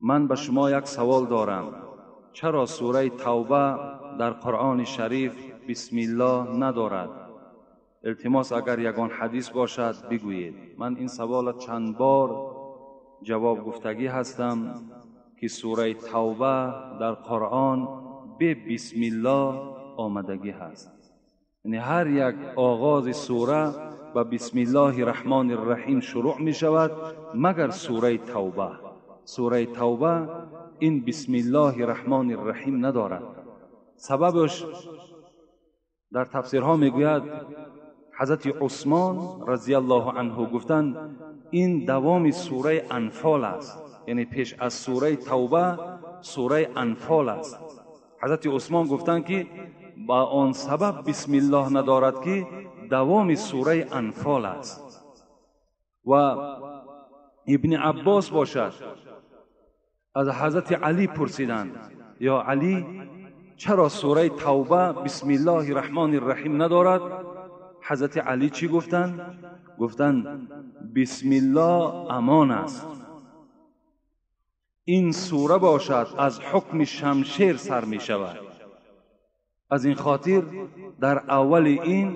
Ман ба шумо як савол дорам. Чаро сураи Тавба дар Қуръони Шариф бисмиллоҳ надорад? Илтимос, агар ягон ҳадис бошад бигӯед. Ман ин саволро чанд бор ҷавоб гуфтагӣ ҳастам ки сураи Тавба дар Қуръон бе бисмиллоҳ омадагӣ ҳаст. Яъне ҳар як оғози сура ба бисмиллоҳи раҳмони раҳим шурӯъ мешавад, магар сураи Тавба. Сураи Тавба ин бисмиллоҳи раҳмони раҳим надорад. Сабабаш дар тафсирҳо мегӯяд ҳазрати Усмон разияллоҳу анҳу гуфтанд ин давоми сураи Анфол аст, яъне пеш аз сураи Тавба сураи Анфол аст. Ҳазрати Усмон гуфтанд ки ба он сабаб бисмиллоҳ надорад ки давоми сураи Анфол аст. Ва Ибни Аббос бошад аз ҳазрати Алӣ пурсиданд: ё Алӣ, чаро сураи Тавба бисмиллоҳи раҳмони раҳим надорад? Ҳазрати Алӣ чӣ гуфтанд? Гуфтанд бисмиллоҳ амон аст. Ин сура бошад аз ҳукми шамшер сар мешавад. Аз ин хотир дар аввали ин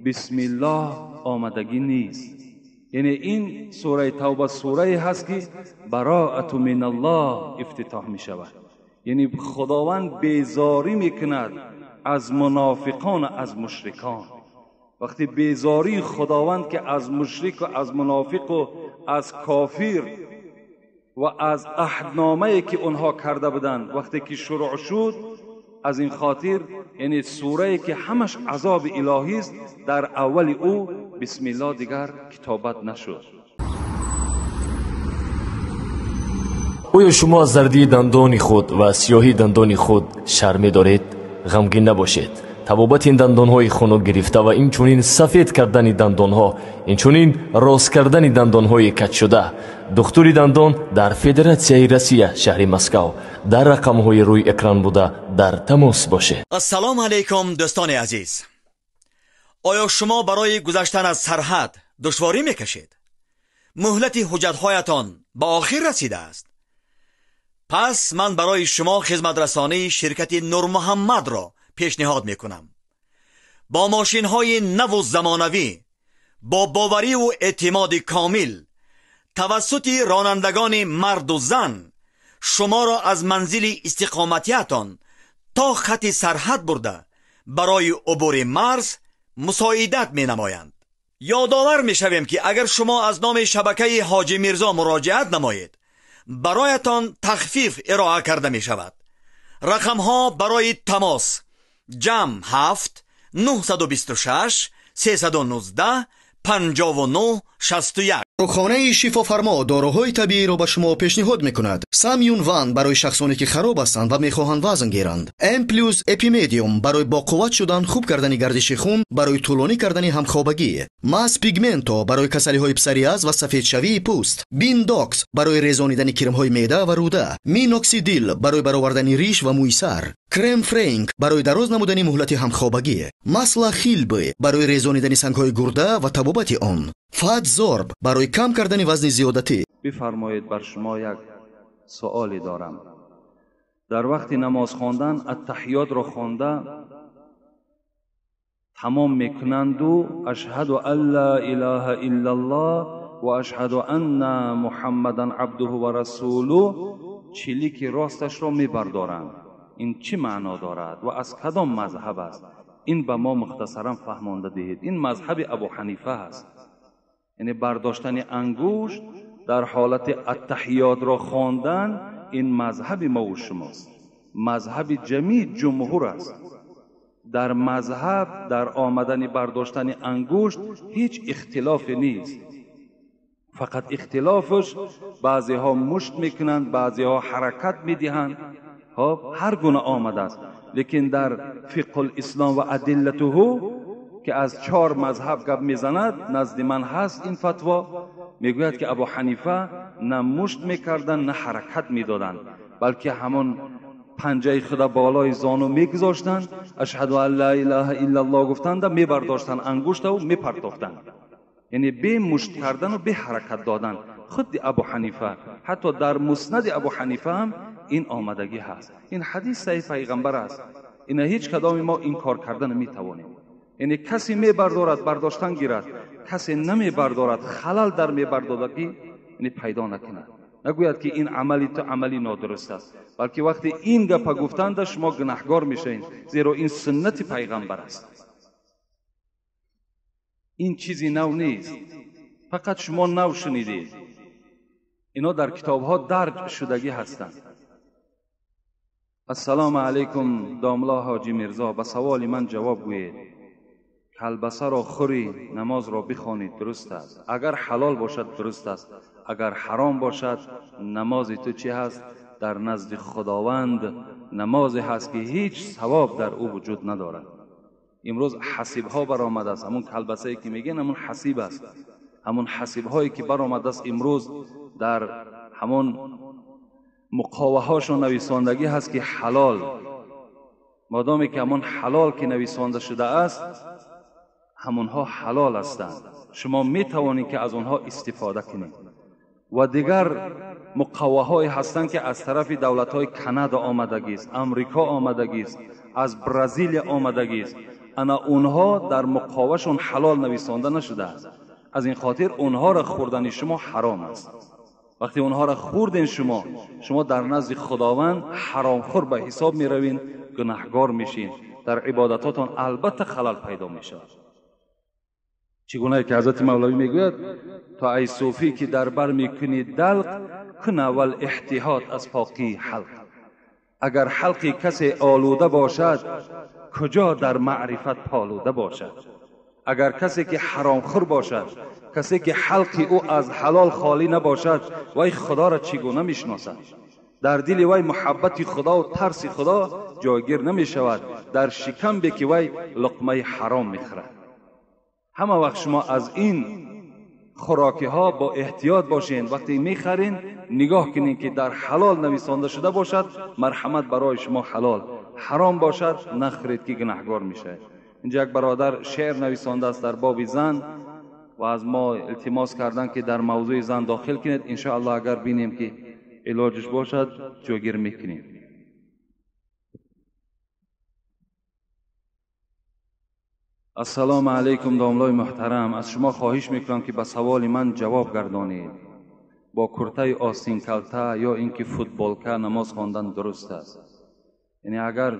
бисмиллоҳ омадагӣ нест. Яъне ин сураи Тавба сурае ҳаст ки бароату миналлоҳ ифтитоҳ мешавад. Яъне Худованд безорӣ мекунад аз мунофиқон ва аз мушрикон. Вақте безории Худованд ки аз мушрик ва аз мунофиқ ва аз кофир ва аз аҳдномае ки онҳо карда буданд вақте ки шурӯъ шуд, аз ин хотир яъне сурае ки ҳамаш азоби илоҳист дар аввали ӯ бисмиллоҳ дигар китобат нашуд. Оё шумо аз зардии дандони худ ва сиёҳии дандони худ шарм медоред? Ғамгин набошед. Табобати ин дандонҳои хунук гирифта ва инчунин сафед кардани дандонҳо, инчунин рост кардани дандонҳои каҷшуда. Духтури дандон дар Федератсияи Россия, шаҳри Москав. Дар рақамҳои рӯи экран буда дар тамос бошед. Ассалому алайкум, дӯстони азиз. Оё шумо барои гузаштан аз сарҳад душворӣ мекашед? Муҳлати ҳуҷҷатҳоятон ба охир расидааст. Пас ман барои шумо хизматрасонии ширкати Нурмуҳаммадро пешниҳод мекунам. Бо мошинҳои наву замонавӣ, бо бовариву эътимоди комил, тавассути ронандагони марду зан шуморо аз манзили истиқоматиятон то хати сарҳад бурда барои убури марз мусоидат менамоянд. Ёдовар мешавем ки агар шумо аз номи шабакаи Ҳоҷи Мирзо муроҷиат намоед, бароятон тахфиф ироа карда мешавад. Рақамҳо барои тамос: ҷамъ 7 926 319 59 61. Дорухонаи Шифофармо доруҳои табииро ба шумо пешниҳод мекунад. Самюн Ван барои шахсоне ки хароб ҳастанд ва мехоҳанд вазн гиранд. М плюс Эпимедиум барои боқувват шудан, хуб кардани гардиши хун, барои тӯлонӣ кардани ҳамхобагӣ. Мас Пигменто барои касалиҳои псориаз ва сафедшавии пӯст. Биндокс барои резонидани кирмҳои меъда ва рӯда. Миноксидил барои баровардани риш ва мӯи сар. Крем Френк барои дароз намудани муҳлати ҳамхобагӣ. Масла Хилбе барои резонидани сангҳои гурда ва табобати он. Фатзорб барои кам кардани вазни зиёдатӣ. Бифармоед, бар шумо як суоле дорам. Дар вақти намоз хондан аттаҳиётро хонда тамом мекунанду ашҳаду ан ла илаҳа иллаллоҳ ва ашҳаду анна муҳаммадан абдуҳу ва расулуҳ чилики росташро мебардоранд. Ин чӣ маъно дорад ва аз кадом мазҳаб аст? Ин ба мо мухтасаран фаҳмонда диҳед. Ин мазҳаби Абу Ҳанифа аст. Яъне бардоштани ангушт дар ҳолати аттаҳиётро хондан ин мазҳаби мо ва шумост, мазҳаби ҷамии ҷумҳур аст. Дар мазҳаб дар омадани бардоштани ангушт ҳеҷ ихтилофе нест. Фақат ихтилофаш баъзеҳо мушт мекунанд, баъзеҳо ҳаракат медиҳанд. Хоб, ҳар гуна омадааст. Лекин дар фиқҳул ислом ва адиллатуҳу ки аз 4 мазҳаб гап мезанад, назди ман ҳаст ин фатво, мегӯяд ки Абу Ҳанифа на мушт мекарданд, на ҳаракат медоданд, балки ҳамон панҷаи худа болои зону мегузоштанд, ашҳаду ан ла илаҳа иллаллоҳ гуфтанда мебардоштанд ангуштаву мепартофтанд. Яъне бе мушт кардану бе ҳаракат додан. Худи Абу Ҳанифа, ҳатто дар Муснади Абу Ҳанифа ҳам ин омадагӣ ҳаст. Ин ҳадис саҳиҳи пайғамбар аст. Ина ҳеҷ кадоми мо инкор карда наметавонем. Яъне касе мебардорад, бардоштан гирад, касе намебардорад, халал дар мебардодагӣ яъне пайдо накунад. Нагӯяд ки ин амали ту амали нодуруст аст, балки вақте ин гапа гуфтанда шумо гунаҳгор мешавед, зеро ин суннати пайғамбар аст. Ин чизи нав нест, фақат шумо нав шунидед. Ино дар китобҳо дарҷ шудагӣ ҳастанд. Ассалому алайкум домла Ҳоҷи Мирзо, ба саволи ман ҷавоб гӯед. Калбасаро хӯрӣ, намозро бихонӣ, дуруст аст. Агар ҳалол бошад дуруст аст, агар ҳаром бошад намози ту чӣ ҳаст? Дар назди Худованд намозе ҳаст ки ҳеҷ савоб дар ӯ вуҷуд надорад. Имрӯз ҳасибҳо баромадааст, ҳамун калбасае ки мегӯянд ҳамун ҳасиб аст. Ҳамун ҳасибҳое ки баромадааст имрӯз дар ҳамон муқоваҳошон нависондагӣ ҳаст ки ҳалол. Модоме ки ҳамон ҳалол ки нависонда шудааст, ҳамонҳо ҳалол ҳастанд. Шумо метавонед ки аз онҳо истифода кунед. Ва дигар муқоваҳое ҳастанд ки аз тарафи давлатҳои Канада омадагист, Амрико омадагист, аз Бразилия омадагист. Ана онҳо дар муқовашон ҳалол нависонда нашудааст. Аз ин хотир онҳоро хӯрдани шумо ҳаром аст. Вақте онҳоро хӯрден шумо дар назди Худованд ҳаромхӯр ба ҳисоб меравед, гунаҳгор мешин, дар ибодатотон албатта халал пайдо мешавад. Чӣ гунае ки ҳазрати Мавлавӣ мегӯяд: то ай суфӣ ки дар бар мекунӣ далқ, кун аввал эҳтиёт аз покии ҳалқ. Агар ҳалқи касе олуда бошад, куҷо дар маърифат полуда бошад? Агар касе ки ҳаромхӯр бошад, касе ки ҳалқи ӯ аз ҳалол холӣ набошад, вай Худоро чӣ гуна мешиносад? Дар дили вай муҳаббати Худо ва тарси Худо ҷойгир намешавад, дар шикамбе ки вай луқмаи ҳаром мехӯрад. Ҳама вақт шумо аз ин хӯрокиҳо бо эҳтиёт бошед. Вақте мехарин нигоҳ кунед ки дар ҳалол нависонда шуда бошад, марҳамат барои шумо ҳалол. Ҳаром бошад нахӯред ки гунаҳгор мешавед. Инҷа як бародар шеър нависондааст дар боби зан ва аз мо илтимос карданд ки дар мавзӯи зан дохил кунед. Иншоаллоҳ агар бинем ки илоҷш бошад ҷойгир мекунем. Ассалому алайкум домлои муҳтарам, аз шумо хоҳиш мекунам ки ба саволи ман ҷавоб гардонед. Бо куртаи остинкалта ё ин ки футболка намоз хондан дуруст аст? Яъне агар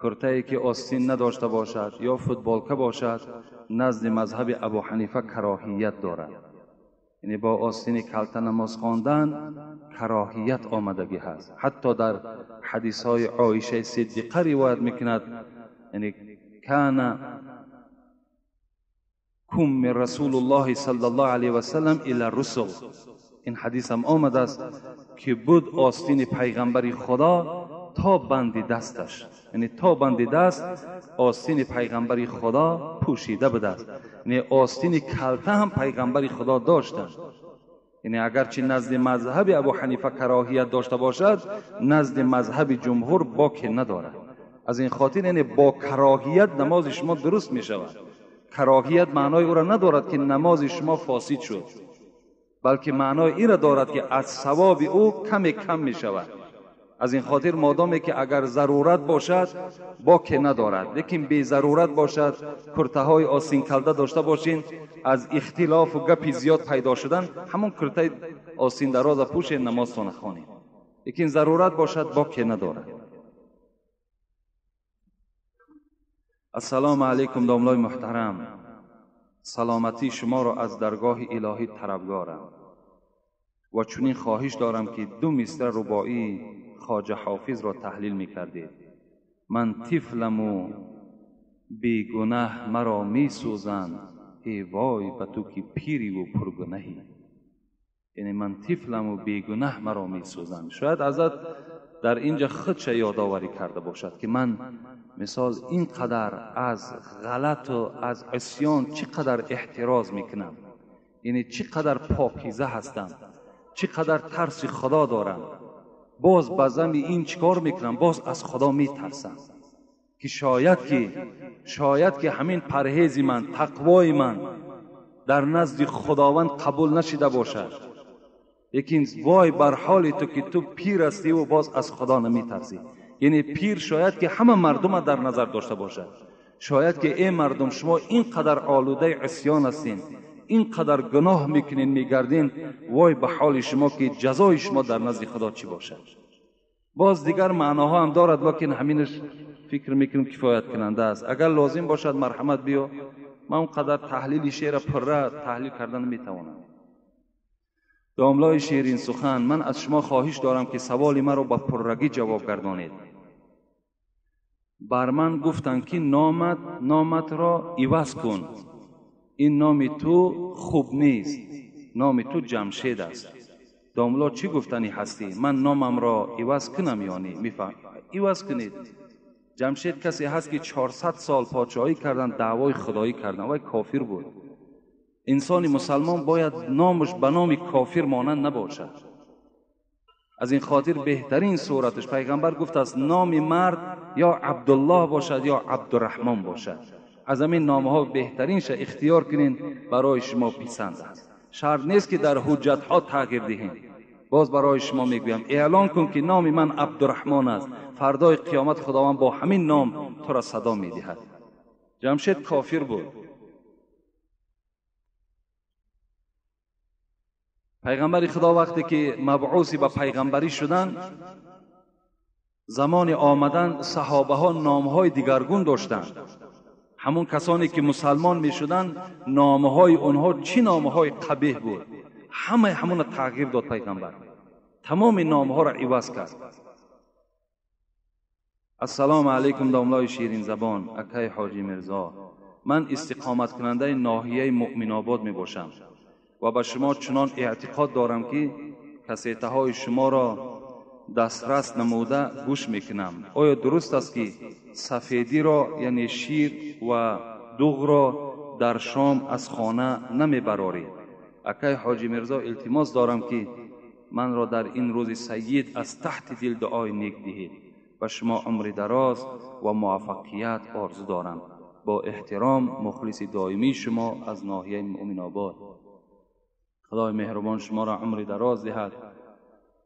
куртае ки остин надошта бошад ё футболка бошад, назди мазҳаби Абу Ҳанифа кароҳият дорад. Яъне бо остини калта намоз хондан кароҳият омадагӣ ҳаст. Ҳатто дар ҳадисҳои Оишаи Сиддиқа ривоят мекунад, яъне кана кум Расулуллоҳи саллаллоҳу алайҳи васаллам ила русул. Ин ҳадис ҳам омадааст ки буд остини пайғамбари Худо то банди дасташ, яъне то банди даст остини пайғамбари Худо пӯшида будааст. Яъне остини калта ҳам пайғамбари Худо доштанд. Яъне агарчи назди мазҳаби Абу Ҳанифа кароҳият дошта бошад, назди мазҳаби ҷумҳур боке надорад. Аз ин хотир яъне бо кароҳият намози шумо дуруст мешавад. Кароҳият маънои ӯро надорад ки намози шумо фосид шуд, балки маънои инро дорад ки аз савоби ӯ каме кам мешавад. Аз ин хотир модоме ки агар зарурат бошад боке надорад, лекин безарурат бошад, куртаҳои остинкалда дошта бошин, аз ихтилофу гапи зиёд пайдо шудан ҳамон куртаи остиндароза пӯшед, намозтона хонед. Лекин зарурат бошад боке надорад. Ассалому алайкум домлои муҳтарам, саломатии шуморо аз даргоҳи илоҳӣ талабгорам ва чунин хоҳиш дорам ки ду мисра рубоии Хоҷа Ҳофизро таҳлил мекардед. Ман тифламу бегунаҳ маро месӯзанд, эй вой ба ту ки пириву пургунаҳӣ. Яъне ман тифламу бегунаҳ маро месӯзанд. Шояд ҳазрат дар инҷа худша ёдоварӣ карда бошад ки ман мисол ин қадар аз ғалату аз исён чӣ қадар эҳтироз мекунам, яъне чӣ қадар покиза ҳастам, чӣ қадар тарси Худо дорам, боз ба зами ин чӣ кор мекунам, боз аз Худо метарсам ки шояд ки ҳамин парҳези ман, тақвои ман дар назди Худованд қабул нашида бошад. Лекин вой бар ҳоли ту ки ту пир ҳастӣ ва боз аз Худо намитарсӣ. Яъне пир шояд ки ҳама мардума дар назар дошта бошад. Шояд ки эй мардум, шумо ин қадар олудаи исён ҳастин, ин қадар гуноҳ мекунин, мегардин, вой ба ҳоли шумо ки ҷазои шумо дар назди Худо чӣ бошад. Боз дигар маъноҳо ҳам дорад, лекин ҳаминаш фикр мекунам кифоят кунанда аст. Агар лозим бошад марҳамат биё, ман он қадар таҳлили шеъра пурра таҳлил кардан наметавонам. Домлои ширин сухан, ман аз шумо хоҳиш дорам ки саволи маро ба пуррагӣ ҷавоб гардонед. Бар ман гуфтанд ки номатро иваз кун, ин номи ту хуб нест, номи ту Ҷамшед аст. Домло чӣ гуфтанӣ ҳастӣ? Ман номамро иваз кунам ё не? Мефаҳм, иваз кунед. Ҷамшед касе ҳаст ки 400 сол подшоҳӣ кардан, даъвои худоӣ кардан, вай кофир буд. Инсони мусалмон бояд номаш ба номи кофир монанд набошад. Аз ин хотир беҳтарин сураташ пайғамбар гуфтааст номи мард ё Абдуллоҳ бошад ё Абдурраҳмон бошад. Аз ҳамин номҳо беҳтаринша ихтиёр кунин, барои шумо писанд аст. Шарт нест ки дар ҳуҷҷатҳо тағйир диҳем. Боз барои шумо мегӯям, эълон кун ки номи ман Абдурраҳмон аст. Фардои қиёмат Худованд бо ҳамин ном туро садо медиҳад. Ҷамшед кофир буд. Пайғамбари Худо вақте ки мабъуси ба пайғамбарӣ шуданд, замони омадан саҳобаҳо номҳои дигаргун доштанд. Ҳамон касоне ки мусалмон мешуданд, номҳои онҳо чӣ номҳои қабеҳ буд, ҳамаи ҳамонро тағйир дод пайғамбар. Тамоми номҳоро иваз кард. Ассалому алайкум домлои ширинзабон, акаи Ҳоҷи Мирзо. Ман истиқоматкунандаи ноҳияи Муъминобод мебошам ва ба шумо чунон эътиқод дорам ки кассетаҳои шуморо дастрас намуда гӯш мекунам. Оё дуруст аст ки сафедиро, яъне шир ва дуғро дар шом аз хона намебароред? Акаи Ҳоҷи Мирзо, илтимос дорам ки манро дар ин рӯзи сайид аз таҳти дил дуои нек диҳед. Ба шумо умри дароз ва муваффақият орзу дорам. Бо эҳтиром, мухлиси доимии шумо аз ноҳияи Муъминобод. Худои меҳрубон шуморо умри дароз диҳад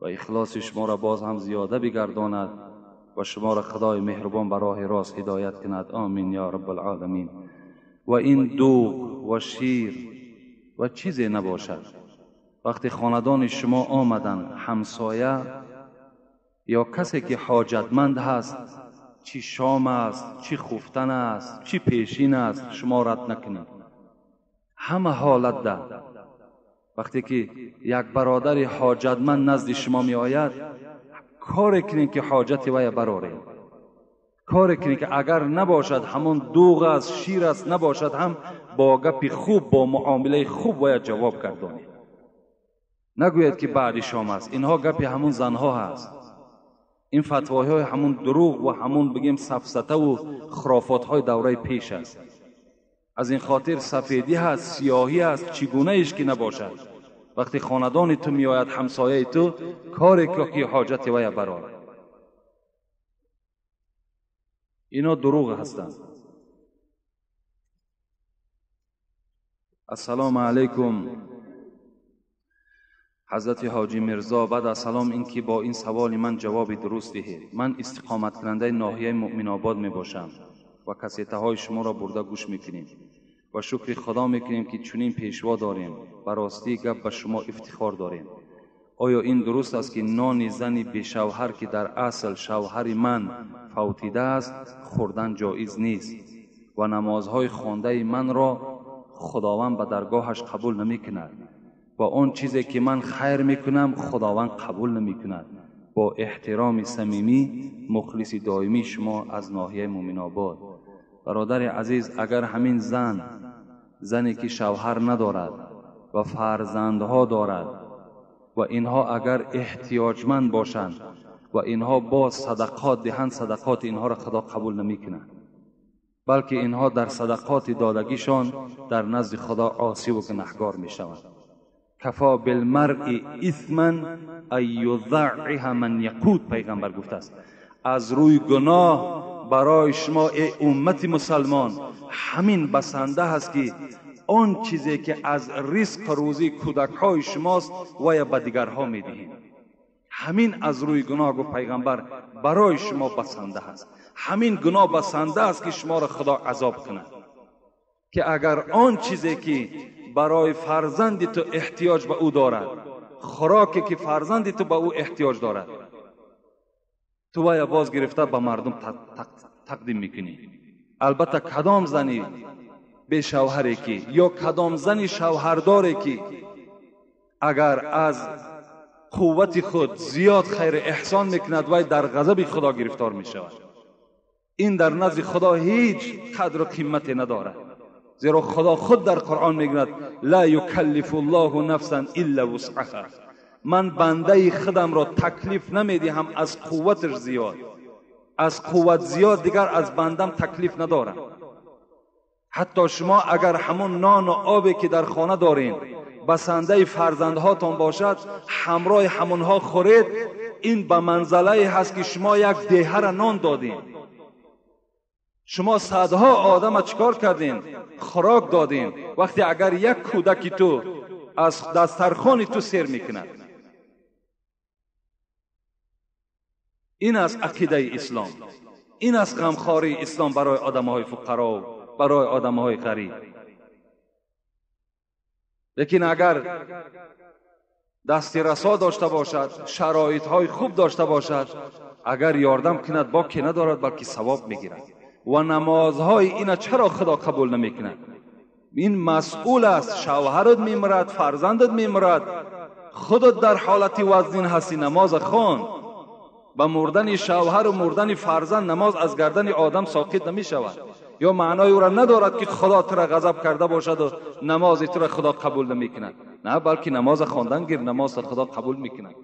ва ихлоси шуморо боз ҳам зиёда бигардонад ва шуморо Худои меҳрубон ба роҳи рост ҳидоят кунад. Омин ё раббалъоламин. Ва ин дуғ ва шир ва чизе набошад. Вақте хонадони шумо омаданд, ҳамсоя ё касе ки ҳоҷатманд ҳаст, чӣ шом аст, чӣ хуфтан аст, чӣ пешин аст, шумо рад накунед. Ҳама ҳолат да вақте ки як бародари ҳоҷатманд назди шумо меояд, коре кунед ки ҳоҷати вая бароред. Коре кунед ки агар набошад ҳамон дуғ аст, шир аст, набошад ҳам бо гапи хуб, бо муомилаи хуб бояд ҷавоб гардонед. Нагӯяд ки баъди шом аст. Инҳо гапи ҳамун занҳо ҳаст. Ин фатвоҳои ҳамун дурӯғ ва ҳамун бигем сафсатаву хурофотҳои давраи пеш аст. Аз ин хотир сафедӣ ҳаст, сиёҳӣ ҳаст, чӣ гунаеш ки набошад. Вақте хонадони ту меояд, ҳамсояи ту, коре ки ҳоҷати вая барор. Ино дурӯғ ҳастанд. Ассалому алайкум ҳазрати Ҳоҷи Мирзо. Баъд аз салом ин ки бо ин саволи ман ҷавоби дуруст диҳед. Ман истиқоматкунандаи ноҳияи Муъминобод мебошам ва кассетаҳои шуморо бурда гӯш мекунем ва шукри Худо мекунем ки чунин пешво дорем. Ба ростӣ гап ба шумо ифтихор дорем. Оё ин дуруст аст ки нони зани бешавҳар ки дар асл шавҳари ман фавтидааст хӯрдан ҷоиз нест ва намозҳои хондаи манро Худованд ба даргоҳаш қабул намекунад ва он чизе ки ман хайр мекунам Худованд қабул намекунад? Бо эҳтироми самимӣ, мухлиси доимии шумо аз ноҳияи Муъминобод. Бародари азиз, агар ҳамин зан, зане ки шавҳар надорад ва фарзандҳо дорад ва инҳо агар эҳтиёҷманд бошанд ва инҳо боз садақот диҳанд, садақоти инҳоро Худо қабул намекунад, балки инҳо дар садақоти додагишон дар назди Худо осӣ ва гунаҳгор мешаванд. Кафо билмаръи исман ан юзаъиҳа ман яқуд, пайғамбар гуфтааст. Аз рӯи гуноҳ барои шумо эй уммати мусалмон ҳамин басанда ҳаст ки Он чизе ки аз ризқ рӯзии кӯдакҳои шумост вая ба дигарҳо медиҳед. Ҳамин аз рӯи гуноҳ, гуфт пайғамбар, барои шумо басанда аст. Ҳамин гуноҳ басанда аст ки шуморо Худо азоб кунад. Ки агар он чизе ки барои фарзанди ту эҳтиёҷ ба ӯ дорад, хӯроке ки фарзанди ту ба ӯ эҳтиёҷ дорад, ту вая боз гирифта ба мардум тақдим мекунӣ. Албатта кадом зани бешавҳаре ки ё кадом зани шавҳардоре ки агар аз қуввати худ зиёд хайр эҳсон мекунад, вай дар ғазаби Худо гирифтор мешавад. Ин дар назди Худо ҳеҷ қадру қимате надорад. Зеро Худо худ дар Қуръон мегӯяд: ла юкаллифу ллоҳу нафсан илла вусъаҳа. Ман бандаи худамро таклиф намедиҳам аз қувваташ зиёд. Аз қувват зиёд дигар аз бандам таклиф надорам. Ҳатто шумо агар ҳамон нону обе ки дар хона доред басандаи фарзандҳотон бошад, ҳамроҳи ҳамонҳо хӯред, ин ба манзалае ҳаст ки шумо як деҳара нон додед. Шумо садҳо одама чикор кардин? Хӯрок додин. Вақте агар як кӯдаки ту аз дастархони ту сер мекунад. Ин аст ақидаи ислом. Ин аст ғамхории ислом барои одамҳои фуқаро, барои одамҳои ғариб. Лекин агар дасти расо дошта бошад, шароитҳои хуб дошта бошад, агар ёрдам кунад, боке надорад, балки савоб мегирад. Ва намозҳои ина чаро Худо қабул намекунад? Ин масъул аст. Шавҳарат мемирад, фарзандат мемирад, худат дар ҳолати вазнин ҳастӣ, намоз хон. Ба мурдани шавҳару мурдани фарзанд намоз аз гардани одам соқит намешавад. Ё маънои ӯро надорад ки Худо тура ғазаб карда бошаду намози тура Худо қабул намекунад. На, балки намоз хондан гир, намозро Худо қабул мекунад.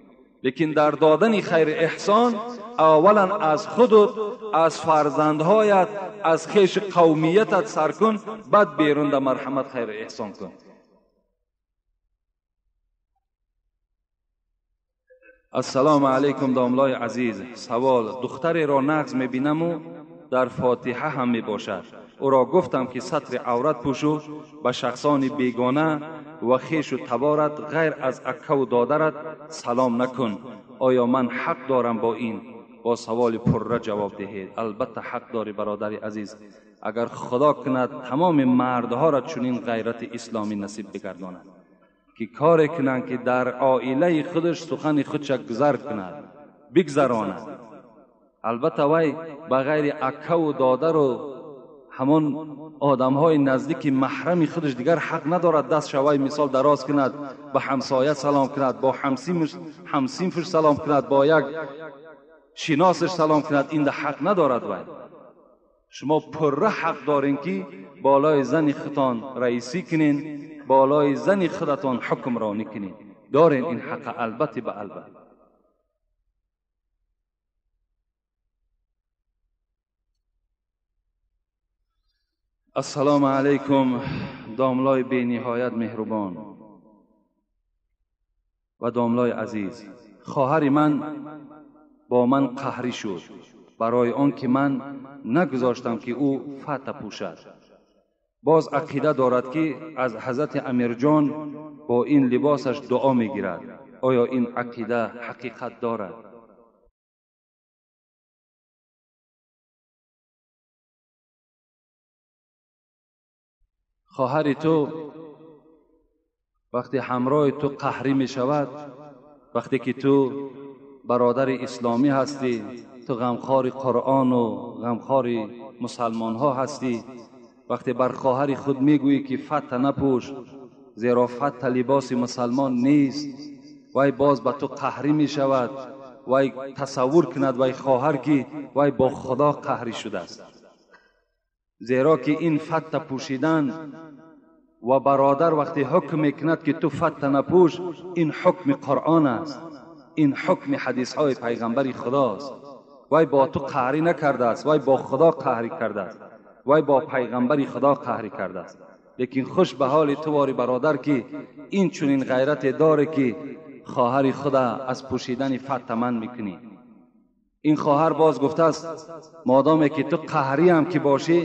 Лекин дар додани хайр эҳсон аввалан аз худут, аз фарзандҳоят, аз хеши қавмиятат сар кун, баъд берун да марҳамат хайр эҳсон кун. Ассалому алайкум домлои азиз. Савол: духтареро нағз мебинаму дар фотиҳа ҳам мебошад. Ӯро гуфтам ки сатри аврат пӯшу ба шахсони бегона ва хешу таборат ғайр аз аккаву додарат салом накун. Оё ман ҳақ дорам бо ин? Бо саволи пурра ҷавоб диҳед. Албатта ҳақ дорӣ бародари азиз. Агар Худо кунад тамоми мардҳоро чунин ғайрати исломӣ насиб бигардонад ки коре кунанд ки дар оилаи худаш сухани худша гузар кунад, бигзаронад. Албатта вай ба ғайри аккаву додару ҳамон одамҳои наздики маҳрами худаш дигар ҳақ надорад даст шавай мисол дароз кунад, ба ҳамсоя салом кунад, бо ҳамсинфаш салом кунад, бо як шиносаш салом кунад. Ин ҳақ надорад вай. Шумо пурра ҳақ дорем ки болои зани худтон раисӣ кунен, болои зани худатон ҳукмронӣ кунед. Дорен ин ҳақа албатта ба албатта. Ассалому алайкум домлои бениҳоят меҳрубон ва домлои азиз. Хоҳари ман бо ман қаҳрӣ шуд барои он ки ман нагузоштам ки ӯ фата пӯшад. Боз ақида дорад ки аз ҳазрати Амирҷон бо ин либосаш дуо мегирад. Оё ин ақида ҳақиқат дорад? Хоҳари ту вақте ҳамроҳи ту қаҳрӣ мешавад, вақте ки ту бародари исломӣ ҳастӣ, ту ғамхори Қуръону ғамхори мусалмонҳо ҳастӣ, вақте бар хоҳари худ мегӯӣ ки фата напӯш, зеро фата либоси мусалмон нест, вай боз ба ту қаҳрӣ мешавад, вай тасаввур кунад вай хоҳар ки вай бо Худо қаҳрӣ шудааст. Зеро ки ин фата пӯшидан ва бародар вақте ҳукм мекунад ки ту фата напӯш, ин ҳукми Қуръон аст, ин ҳукми ҳадисҳои пайғамбари Худост. Вай бо ту қаҳрӣ накардааст, вай бо Худо қаҳрӣ кардааст, вай бо пайғамбари Худо қаҳрӣ кардааст. Лекин хуш ба ҳоли ту вори бародар ки ин чунин ғайрате доре ки хоҳари худа аз пӯшидани фата ман мекунӣ. Ин хоҳар боз гуфтааст модоме ки ту қаҳриам ки бошӣ,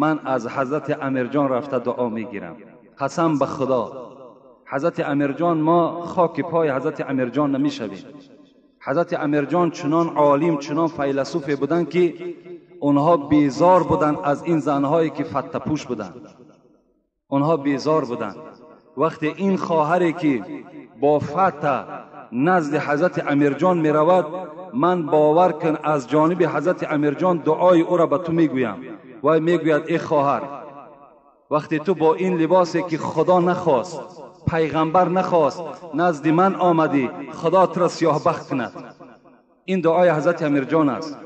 ман аз ҳазрати Амирҷон рафта дуо мегирам. قسم به خدا حضرت امیرجان، ما خاک پای حضرت امیرجان نمیشویم. حضرت امیرجان چنان عالم، چنان فیلسوف بودند که اونها بیزار بودند از این زنهایی که فته پوش بودند. اونها بیزار بودند. وقتی این خواهری که با فته نزد حضرت امیرجان می رود، من باور کن از جانب حضرت امیرجان دعای او را به تو میگویم. و میگوید ای خواهر، وقتی تو با این لباسی که خدا نخواست، پیغمبر نخواست، نزد من آمدی، خدا تو را سیاه بخت کند. این دعای حضرت امیرجان است.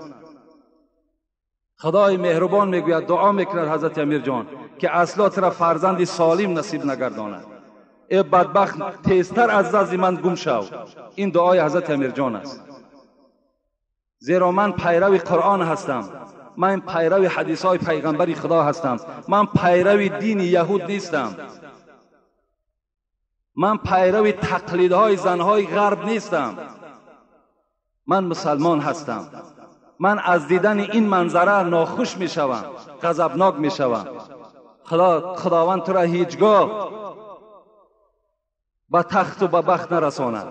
خدای مهربان میگوید، دعا میکند حضرت امیرجان که اصلا تو را فرزند سالم نصیب نگرداند. ای بدبخت، تیزتر از نزد من گم شو. این دعای حضرت امیرجان است. زیرا من پیرو قرآن هستم، من پیرو حدیث های پیغمبر خدا هستم، من پیرو دین یهود نیستم، من پیرو تقلیدهای زنهای غرب نیستم، من مسلمان هستم. من از دیدن این منظره ناخوش می شوم، غضبناک می شوم. خداوند تو را هیچگاه به تخت و به بخت نرساند.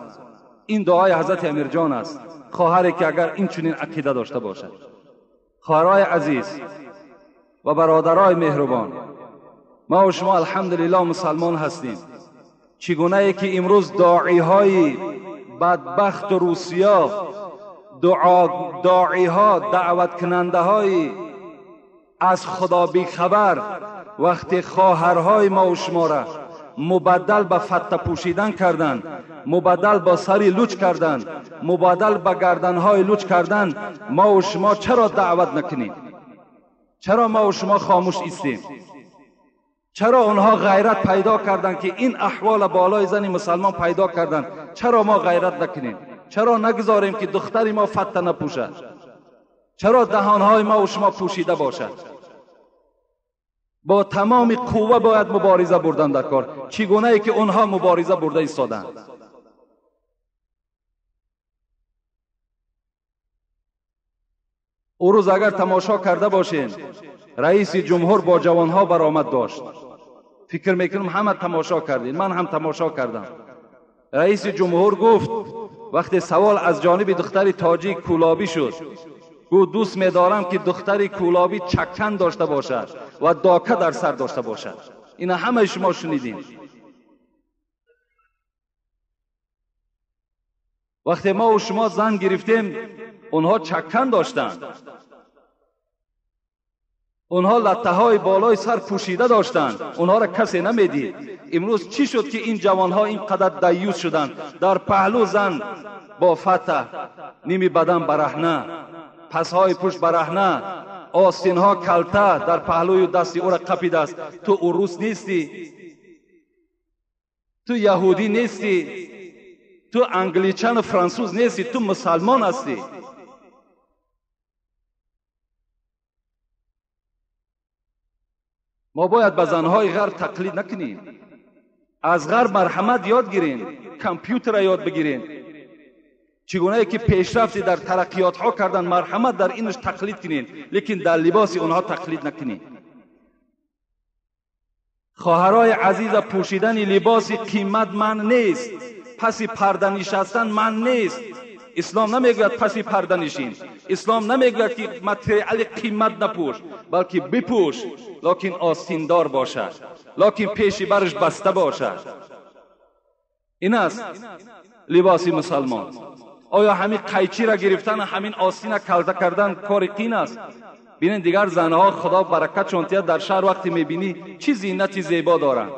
این دعای حضرت امیرجان است. خواهری که اگر این چنین عقیده داشته باشد. خواهرای عزیز و برادرای مهربان، ما و شما الحمدلله مسلمان هستیم. چگونه ای که امروز داعی های بدبخت روسیا، داعی ها، دعوت کننده های از خدا بیخبر، وقتی خواهرهای ما و شما را مبدل به فته پوشیدن کردند، مبدل با سری لوچ کردند، مبدل به گردنهای لوچ کردند، ما و شما چرا دعوت نکنیم؟ چرا ما و شما خاموش ایستیم؟ چرا آنها غیرت پیدا کردند که این احوال بالای زن مسلمان پیدا کردند؟ چرا ما غیرت نکنیم؟ چرا نگذاریم که دختری ما فته نپوشد؟ چرا دهانهای ما و شما پوشیده باشد؟ با تمام قوه باید مبارزه بردن در کار، چگونه ای که اونها مبارزه برده ایستادند. او روز اگر تماشا کرده باشین، رئیس جمهور با جوانها برآمد داشت. فکر میکنم همه تماشا کردین، من هم تماشا کردم. رئیس جمهور گفت وقتی سوال از جانب دختر تاجیک کولابی شد، گفت دوست می‌دارم که دختر کولابی چکن داشته باشد و داکه در سر داشته باشد. اینا همه شما شنیدین. وقتی ما و شما زن گرفتیم، اونها چکن داشتند، اونها لطه های بالای سر پوشیده داشتند، اونها را کسی نمیدید. امروز چی شد که این جوانها اینقدر دیوس شدند؟ در پهلو زن با فتح، نیمی بدن برهنه، پسهای پشت برهنه، آستینها کلته در پهلوی دستی او را قپیده است. تو اوروس نیستی، تو یهودی نیستی، تو انگلیچن و فرانسوز نیستی، تو مسلمان هستی. ما باید به زنهای غرب تقلید نکنیم. از غرب مرحمت یاد گیریم، کامپیوتر را یاد بگیریم. چگونه که پیشرفتی در ترقیات ها کردن، مرحمت در اینش تقلید کنین، لیکن در لباس اونها تقلید نکنین. خواهرای عزیز، پوشیدن لباس قیمت من نیست، پسی پرده نشستن من نیست. اسلام نمیگوید پسی پرده نشین، اسلام نمیگوید که متریال قیمت نپوش، بلکه بپوش لکن آستیندار باشد، لکن پیشی برش بسته باشد. این است لباس مسلمان. آیا همین قیچی را گرفتن، همین آستین را کلته کردن کار قین است؟ ببینید دیگر زنها خدا برکتشون تید، در شهر وقتی میبینی چی زینت زیبا دارند.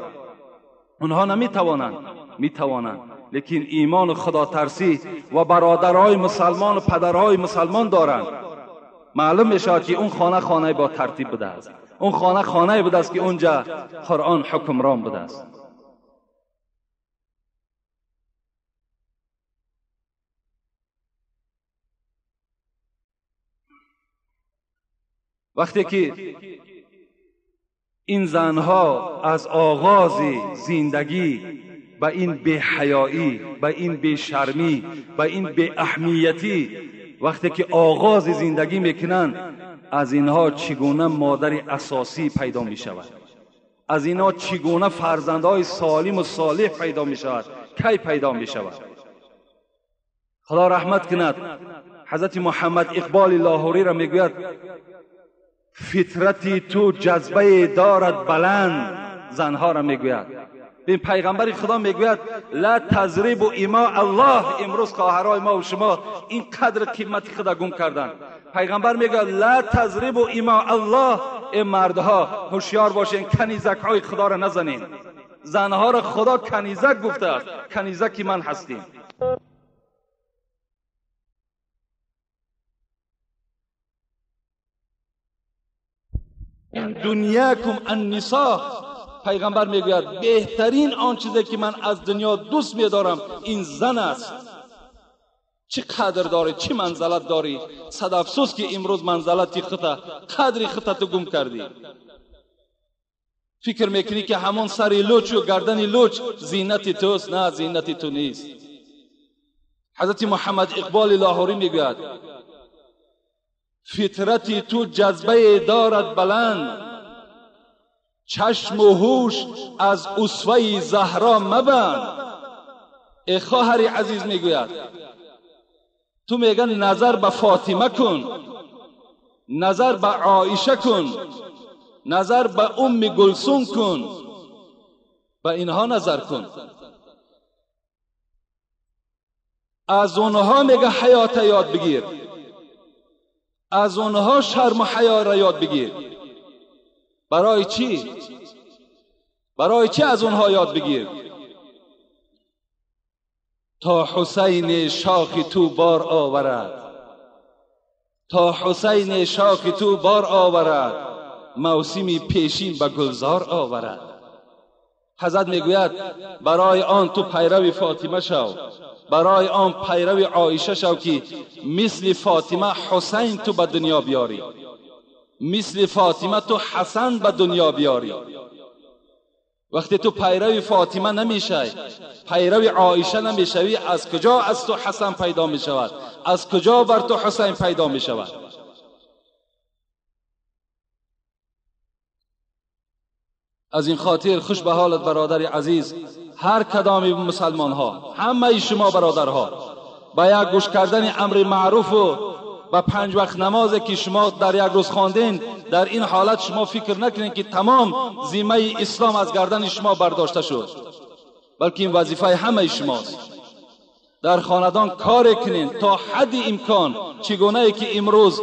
اونها نمیتوانند، میتوانند، لیکن ایمان و خدا ترسی و برادرهای مسلمان و پدرهای مسلمان دارند. معلوم میشود که اون خانه خانه با ترتیب بوده است، اون خانه خانه بوده است که اونجا قرآن حکمران بوده است. وقتی که این زنها از آغاز زندگی به این بی‌حیایی، به این بی‌شرمی، به این بی‌اهمیتی وقتی که آغاز زندگی میکنند، از اینها چگونه مادر اساسی پیدا میشود؟ Аз инҳо чӣ гуна фарзандҳои солиму солеҳ пайдо мешавад? Кай пайдо мешавад? Худо раҳмат кунад ҳазрати Муҳаммад Иқболи Лоҳуриро, мегӯяд: фитрати ту ҷазбае дорад баланд. Занҳоро мегӯяд. Бин, пайғамбари Худо мегӯяд: ла тазрибу има Аллоҳ. Имрӯз хоҳарои мо ва шумо ин қадр қимати худа гум карданд. Пайғамбар мегӯяд: ла тазрибу има Аллоҳ. Э мардҳо, ҳушёр бошен, канизакҳои Худоро назанен. Занҳоро Худо канизак гуфтааст, канизаки ман ҳастем. Дунякум аннисо. Пайғамбар мегӯяд: беҳтарин он чизе ки ман аз дунё дӯст медорам ин зан аст. Чӣ қадр дорӣ, чӣ манзалат дорӣ. Сад афсӯс ки имрӯз манзалати хута, қадри хута ту гум кардӣ. Фикр мекунӣ ки ҳамон сари лучу гардани луч зинати туст. На, зинати ту нест. Ҳазрати Муҳаммад Иқболи Лоҳурӣ мегӯяд: фитрати ту ҷазбае дорад баланд, чашму ҳуш аз усваи Заҳро мабанд. Э хоҳари азиз, мегӯяд, ту мегӯяд назар ба Фотима кун, назар ба Оиша кун, назар ба Умми Гулсум кун, ба инҳо назар кун. Аз онҳо мега ҳаёта ёд бигир, аз онҳо шарму ҳаёро ёд бигир. Барои чӣ? Барои чӣ аз онҳо ёд бигир? То Ҳусайни шохи ту бор оварад, то Ҳусайни шохи ту бор оварад, мавсими пешин ба гулзор оварад. Ҳазрат мегӯяд: барои он ту пайрави Фотима шав, барои он пайрави Оиша шав ки мисли Фотима Ҳусайн ту ба дунё биёрӣ, мисли Фотима ту Ҳасан ба дунё биёрӣ. Вақте ту пайрави Фотима намешавӣ, пайрави Оиша намешавӣ, аз куҷо аз ту Ҳасан пайдо мешавад? Аз куҷо бар ту Ҳусайн пайдо мешавад? Аз ин хотир хуш ба ҳолат бародари азиз, ҳар кадоми мусалмонҳо, ҳамаи шумо бародарҳо, ба як гӯш кардани амри маъруфу ба панҷ вақт намозе ки шумо дар як рӯз хонден, дар ин ҳолат шумо фикр накунед ки тамом зиммаи ислом аз гардани шумо бардошта шуд, балки ин вазифаи ҳамаи шумост. Дар хонадон коре кунед то ҳадди имкон, чӣ гунае ки имрӯз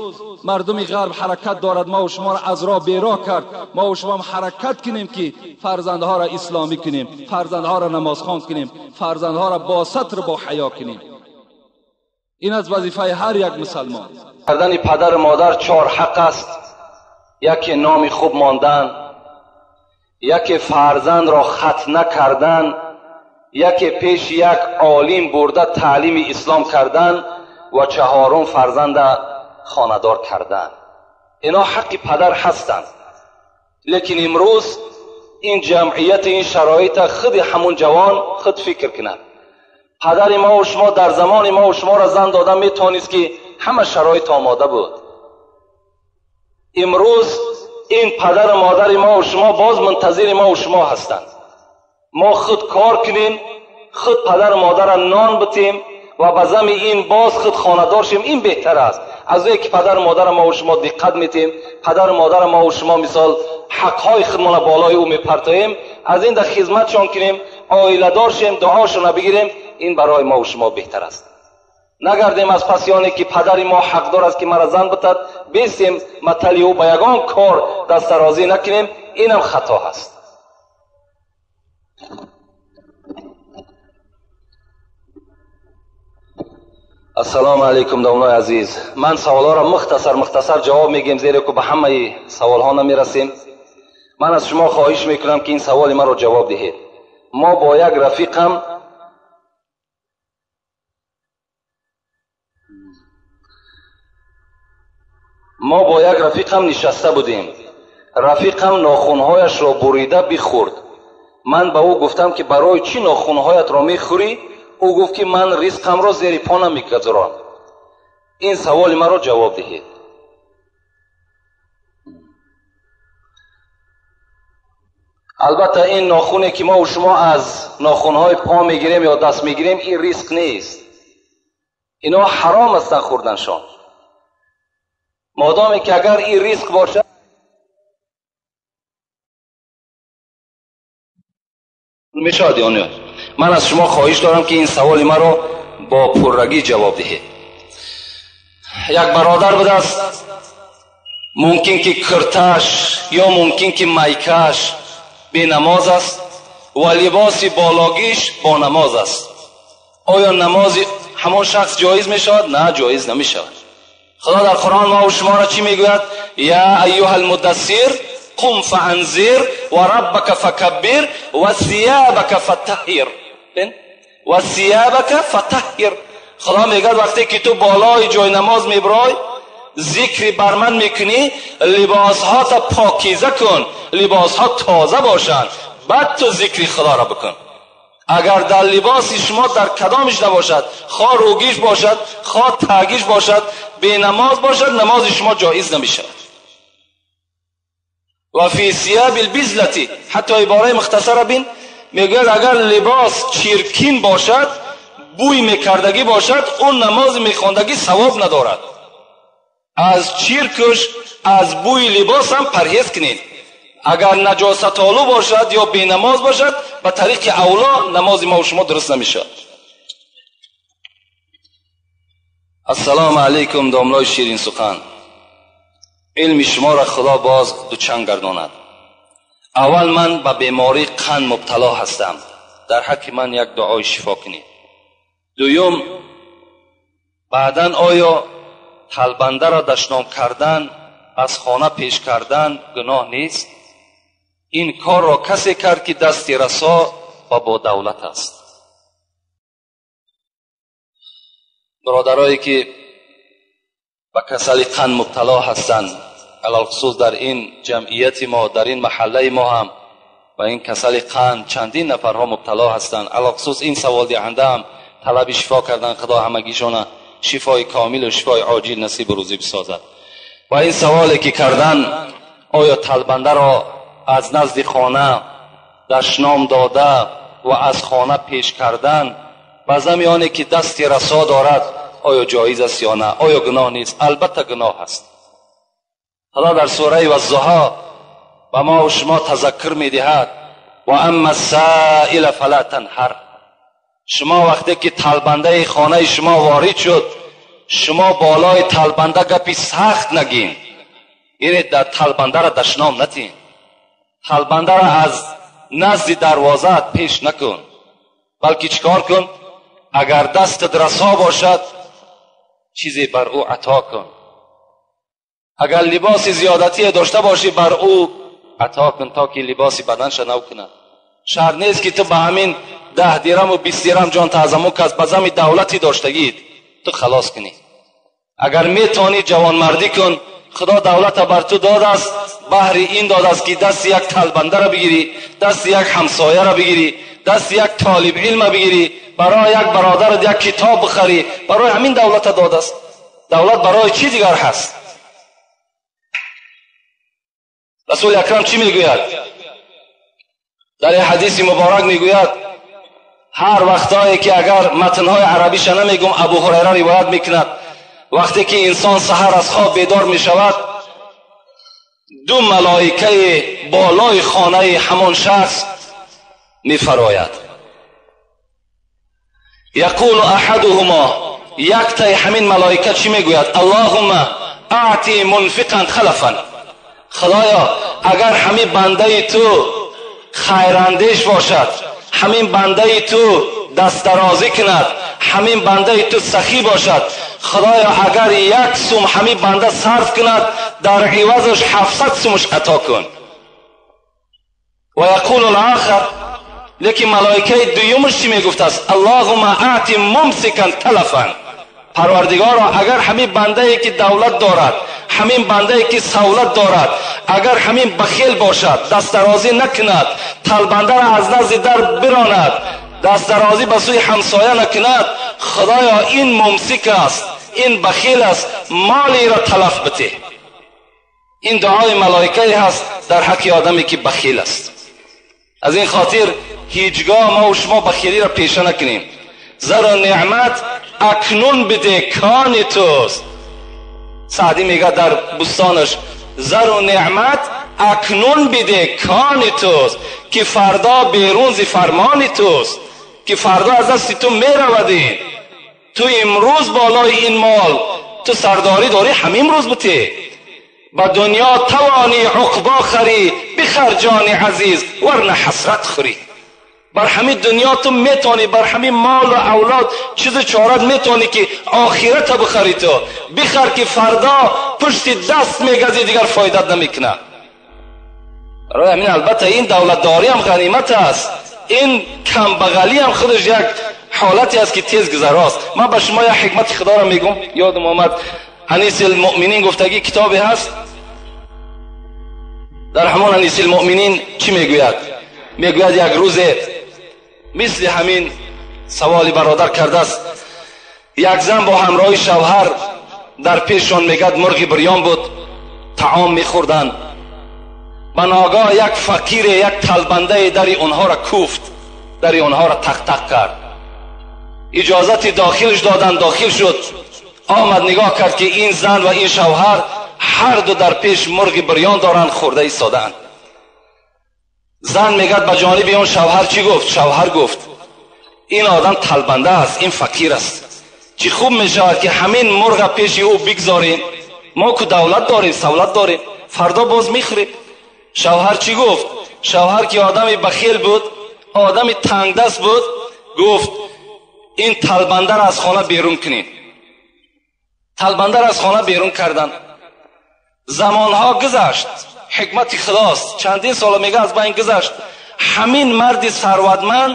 мардуми ғарб ҳаракат дорад, мо ва шуморо аз роҳ бероҳ кард, мо ва шумо ҳаракат кунем ки фарзандҳоро исломӣ кунем, фарзандҳоро намозхон кунем, фарзандҳоро бо сатр, бо ҳаё кунем. Ин аз вазифаи ҳар як мусалмон. Кардани падару модар чор ҳақ аст. Яке номи хуб мондан, яке фарзандро хатна кардан, яке пеши як олим бурда таълими ислом кардан ва чаҳорум фарзанда хонадор кардан. Ино ҳаққи падар ҳастанд. Лекин имрӯз ин ҷамъият, ин шароита худи ҳамун ҷавон худ фикр кунад. Падари мо ва шумо дар замони мо ва шуморо зан дода метавонист ки ҳама шароит омода буд. Имрӯз ин падару модари мо ва шумо боз мунтазири мо ва шумо ҳастанд. Мо худ кор кунем, худ падару модарро нон битем ва ба зами ин боз худ хонадор шем, ин беҳтар аст. Аз ое ки падару модарро мо ва шумо диққат метем, падару модарро мо ва шумо мисол ҳақҳои худмонро болои ӯ мепартоем, аз ин дар хизматшон кунем, оиладор шем, дуошонро бигирем, ин барои мо ва шумо беҳтар аст. Нагардем аз паси оне ки падари мо ҳақдор аст ки мара зан битад, бестем матали ӯ ба ягон кор дастдарозӣ накунем, инам хато ҳаст. Ассалому алайкум домлои азиз. Ман саволҳоро мухтасар мухтасар ҷавоб мегӯем, зеро ки ба ҳамаи саволҳо намерасем. Ман аз шумо хоҳиш мекунам ки ин саволи маро ҷавоб диҳед. Мо бо як рафиқам нишаста будем. Рафиқам нохунҳояшро бурида бихӯрд. Ман ба ӯ гуфтам ки барои чӣ нохунҳоятро мехӯрӣ? Ӯ гуфт ки ман ризқамро зери по намегузорам. Ин саволи маро ҷавоб диҳед. Албатта ин нохуне ки мо шумо аз нохунҳои по мегирем ё даст мегирем, ин риск нест. Ино ҳаром ҳастанд хӯрданшон. Модоме ки агар ин риск бошад, мешавад ё не? Ман аз шумо хоҳиш дорам ки ин саволи маро бо пуррагӣ ҷавоб диҳед. Як бародар будааст, мумкин ки кирташ ё мумкин ки майкаш бенамоз аст ва либоси бологиш бо намоз аст. Оё намози ҳамон шахс ҷоиз мешавад? На, ҷоиз намешавад. Худо дар Қуръон мо шуморо чӣ мегӯяд? Я айюҳа алмуддассир қум фаанзир ва раббака факаббир ва сиябака фатаҳҳир. Ва сиябака фатаҳҳир. Худо мегӯяд вақте ки ту болои ҷои намоз мебарой, зикри бар ман мекунӣ, либосҳота покиза кун, либосҳо тоза бошанд, баъд ту зикри худоро бикун. Агар дар либоси шумо дар кадомиш набошад, хоҳ рӯгиш бошад, хоҳ тагиш бошад, бенамоз бошад, намози шумо ҷоиз намешавад. Ва фи сияби лбизлати, ҳатто ибораи мухтасара бин, мегӯяд агар либос чиркин бошад, бӯй мекардагӣ бошад, он намози мехондагӣ савоб надорад. Аз чиркуш, аз бӯи либос ҳам парҳез кунед. Агар наҷосатолу бошад ё бенамоз бошад, ба тариқи авло намози мо шумо дуруст намешавад. Ассалому алайкум, домлои ширин сухан. Илми шуморо Худо боз дучанд гардонад. Аввал ман ба бемории қанд мубтало ҳастам. Дар ҳаққи ман як дуои шифо кунед. Дуюм, баъдан оё талбандаро дашном кардан, аз хона пеш кардан гуноҳ нест? Ин корро касе кард ки дасти расо ва бо давлат аст. Бародарое ки ба касали қанд мубтало ҳастанд, алалхусус дар ин ҷамъияти мо, дар ин маҳаллаи мо ҳам ба ин касали қанд чандин нафарҳо мубтало ҳастанд. Алалхусус ин саволдиҳанда ҳам талаби шифо кардан, Худо ҳамагишона шифои комил ва шифои оҷил насиб рӯзӣ бисозад. Ва ин саволе ки кардан, оё талбандаро аз назди хона дашном дода ва аз хона пеш кардан ба зами оне ки дасти расо дорад, оё ҷоиз аст ё на? Оё гуноҳ нест? Албатта гуноҳ аст. Худо дар сураи Ваззуҳо ба мо ва шумо тазаккур медиҳад: ва амма ссаила фала танҳар. Шумо вақте ки талбандаи хонаи шумо ворид шуд, шумо болои талбанда гапи сахт нагин, яъне дар талбандаро дашном натин, талбандаро аз назди дарвозаат пеш накун, балки чикор кун? Агар дастат расо бошад, чизе бар ӯ ато кун. Агар либоси зиёдатие дошта бошӣ, бар ӯ ато кун, то ки либоси баданша нав кунад. Шарт нест ки ту ба ҳамин 10 дирам ва 20 дирам ҷон таъзаму кас ба зами давлати доштагиит ту халос кунӣ. Агар метавонӣ ҷавонмардӣ кун, Худо давлата бар ту додааст, баҳри ин додааст ки дасти як талбандаро бигирӣ, дасти як ҳамсояро бигирӣ, дасти як толиби илма бигирӣ, барои як бародарат як китоб бихарӣ. Барои ҳамин давлата додааст. Давлат барои чӣ дигар ҳаст? Расули акрам чӣ мегӯяд? Дар ин ҳадиси муборак мегӯяд, ҳар вақтое ки агар матнҳои арабиша намегум, Абу Ҳурайра ривоят мекунад, вақте ки инсон саҳар аз хоб бедор мешавад, ду малоикаи болои хонаи ҳамон шахс мефарояд. Яқулу аҳадуҳумо, яктаи ҳамин малоика чӣ мегӯяд? Аллоҳумма аъти мунфиқан халафан. Худоё, агар ҳамин бандаи ту хайрандеш бошад, ҳамин бандаи ту дастдарозӣ кунад, ҳамин бандаи ту сахӣ бошад, Худоё, агар як сум ҳамин банда сарф кунад, дар ивазаш 700 сумаш ато кун. Ва яқулу л-охар, лекин малоикаи дуюмаш чӣ мегуфтааст? Аллоҳумма аъти мумсикан талафан. Парвардигоро, агар ҳамин бандае ки давлат дорад, ҳамин бандае ки савлат дорад, агар ҳамин бахил бошад, дастдарозӣ накунад, талбандаро аз назди дар биронад, дастдарозӣ ба сӯи ҳамсоя накунад, Худоё, ин мумсик аст, ин бахил аст, молиро талаф битеҳ. Ин дуои малоикае ҳаст дар ҳаққи одаме ки бахил аст. Аз ин хотир ҳеҷгоҳ мо ва шумо бахилӣ ро пеша накунем. Зар ва неъмат акнун бده кони туст. Саъдӣ мегӯяд дар бӯстонаш: зар ва неъмат акнун бده кони туст, ки фардо берун зи фармони туст, ки фардо аз дасти ту меравад. Ин ту имрӯз болои ин мол ту сардорӣ дорӣ, ҳамин рӯз бите. Ба дунё тавонӣ уқбо харӣ, бихар ҷони азиз варна ҳасрат хӯрӣ. Бар ҳамин дунё ту метавонӣ, бар ҳамин мол ва авлод чизу чорат метавонӣ ки охирата бихарӣ, ту бихар ки фардо пушти даст мегазӣ, дигар фоидат намекунад. Барои ҳамин албатта ин давлатдорӣ ҳам ғанимат аст, ин камбағалӣ ҳам худаш як ҳолате аст ки тез гузарост. Ман ба шумо як ҳикмати худоро мегӯм, ёдам омад. Анис المؤمنین гуфтагӣ китобе ҳаст, дар ҳамон Анис المؤمنین чӣ мегӯяд? Мегӯяд як рӯзе мисли ҳамин саволи бародар кардааст, як зан бо ҳамроҳи шавҳар дар пешшон мегӯяд мурғи бирён буд, таом мехӯрданд. Ба ногоҳ як фақире, як талбандае дари онҳоро куфт, дари онҳоро тақ-тақ кард. Иҷозати дохилш доданд, дохил шуд. Омад нигоҳ кард ки ин зан ва ин шавҳар ҳар ду дар пеш мурғи бирён доранд, хӯрда истодаанд. Зан мегӯяд ба ҷониби он шавҳар чӣ гуфт? Шавҳар гуфт ин одам талбанда аст, ин фақир аст, чӣ хуб мешавад ки ҳамин мурға пеши ӯ бигзорем, мо ку давлат дорем, савлат дорем, фардо боз мехӯрем. Шавҳар чӣ гуфт? Шавҳар ки одами бахил буд, одами тангдаст буд, гуфт ин талбандаро аз хона берун кунем. Талбандаро аз хона берун карданд. Замонҳо гузашт, ҳикмати худост, чандин сола мега аз байн гузашт. Ҳамин марди сарватманд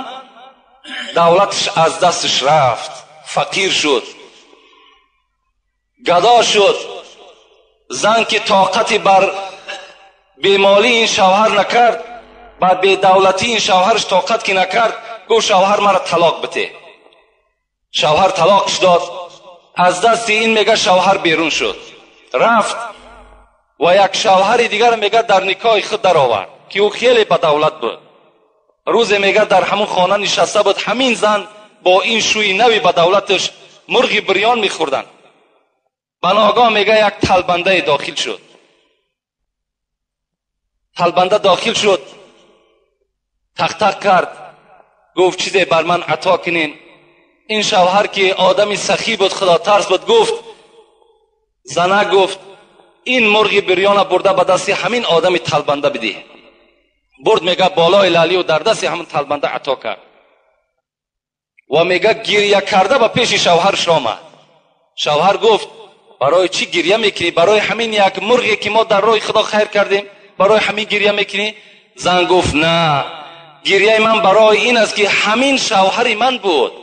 давлаташ аз дасташ рафт, фақир шуд, гадо шуд. Зан ки тоқати бар бемолии ин шавҳар накард, ба бедавлатии ин шавҳараш тоқат ки накард, гуфт шавҳар маро талоқ бите. Шавҳар талоқш дод. Аз дасти ин мега шавҳар берун шуд, рафт ва як шавҳари дигар мега дар никоҳи худ даровард ки ӯ хеле ба давлат буд. Рӯзе мега дар ҳамон хона нишаста буд, ҳамин зан бо ин шӯи нави ба давлаташ мурғи бирён мехӯрданд. Ба ногоҳ мега як талбандае дохил шуд. Талбанда дохил шуд, тақ-тақ кард, гуфт чизе бар ман ато кунин. Ин шавҳар ки одами сахӣ буд, худотарс буд, гуфт зана гуфт ин мурғи бирёна бурда ба дасти ҳамин одами талбанда бидиҳ. Бурд мега болои лалию дар дасти ҳамин талбанда ато кард ва мега гиря карда ба пеши шавҳарш омад. Шавҳар гуфт барои чӣ гиря мекунӣ? Барои ҳамин як мурғе ки мо дар роҳи худо хайр кардем, барои ҳамин гиря мекунӣ? Зан гуфт на, гиряи ман барои ин аст ки ҳамин шавҳари ман буд,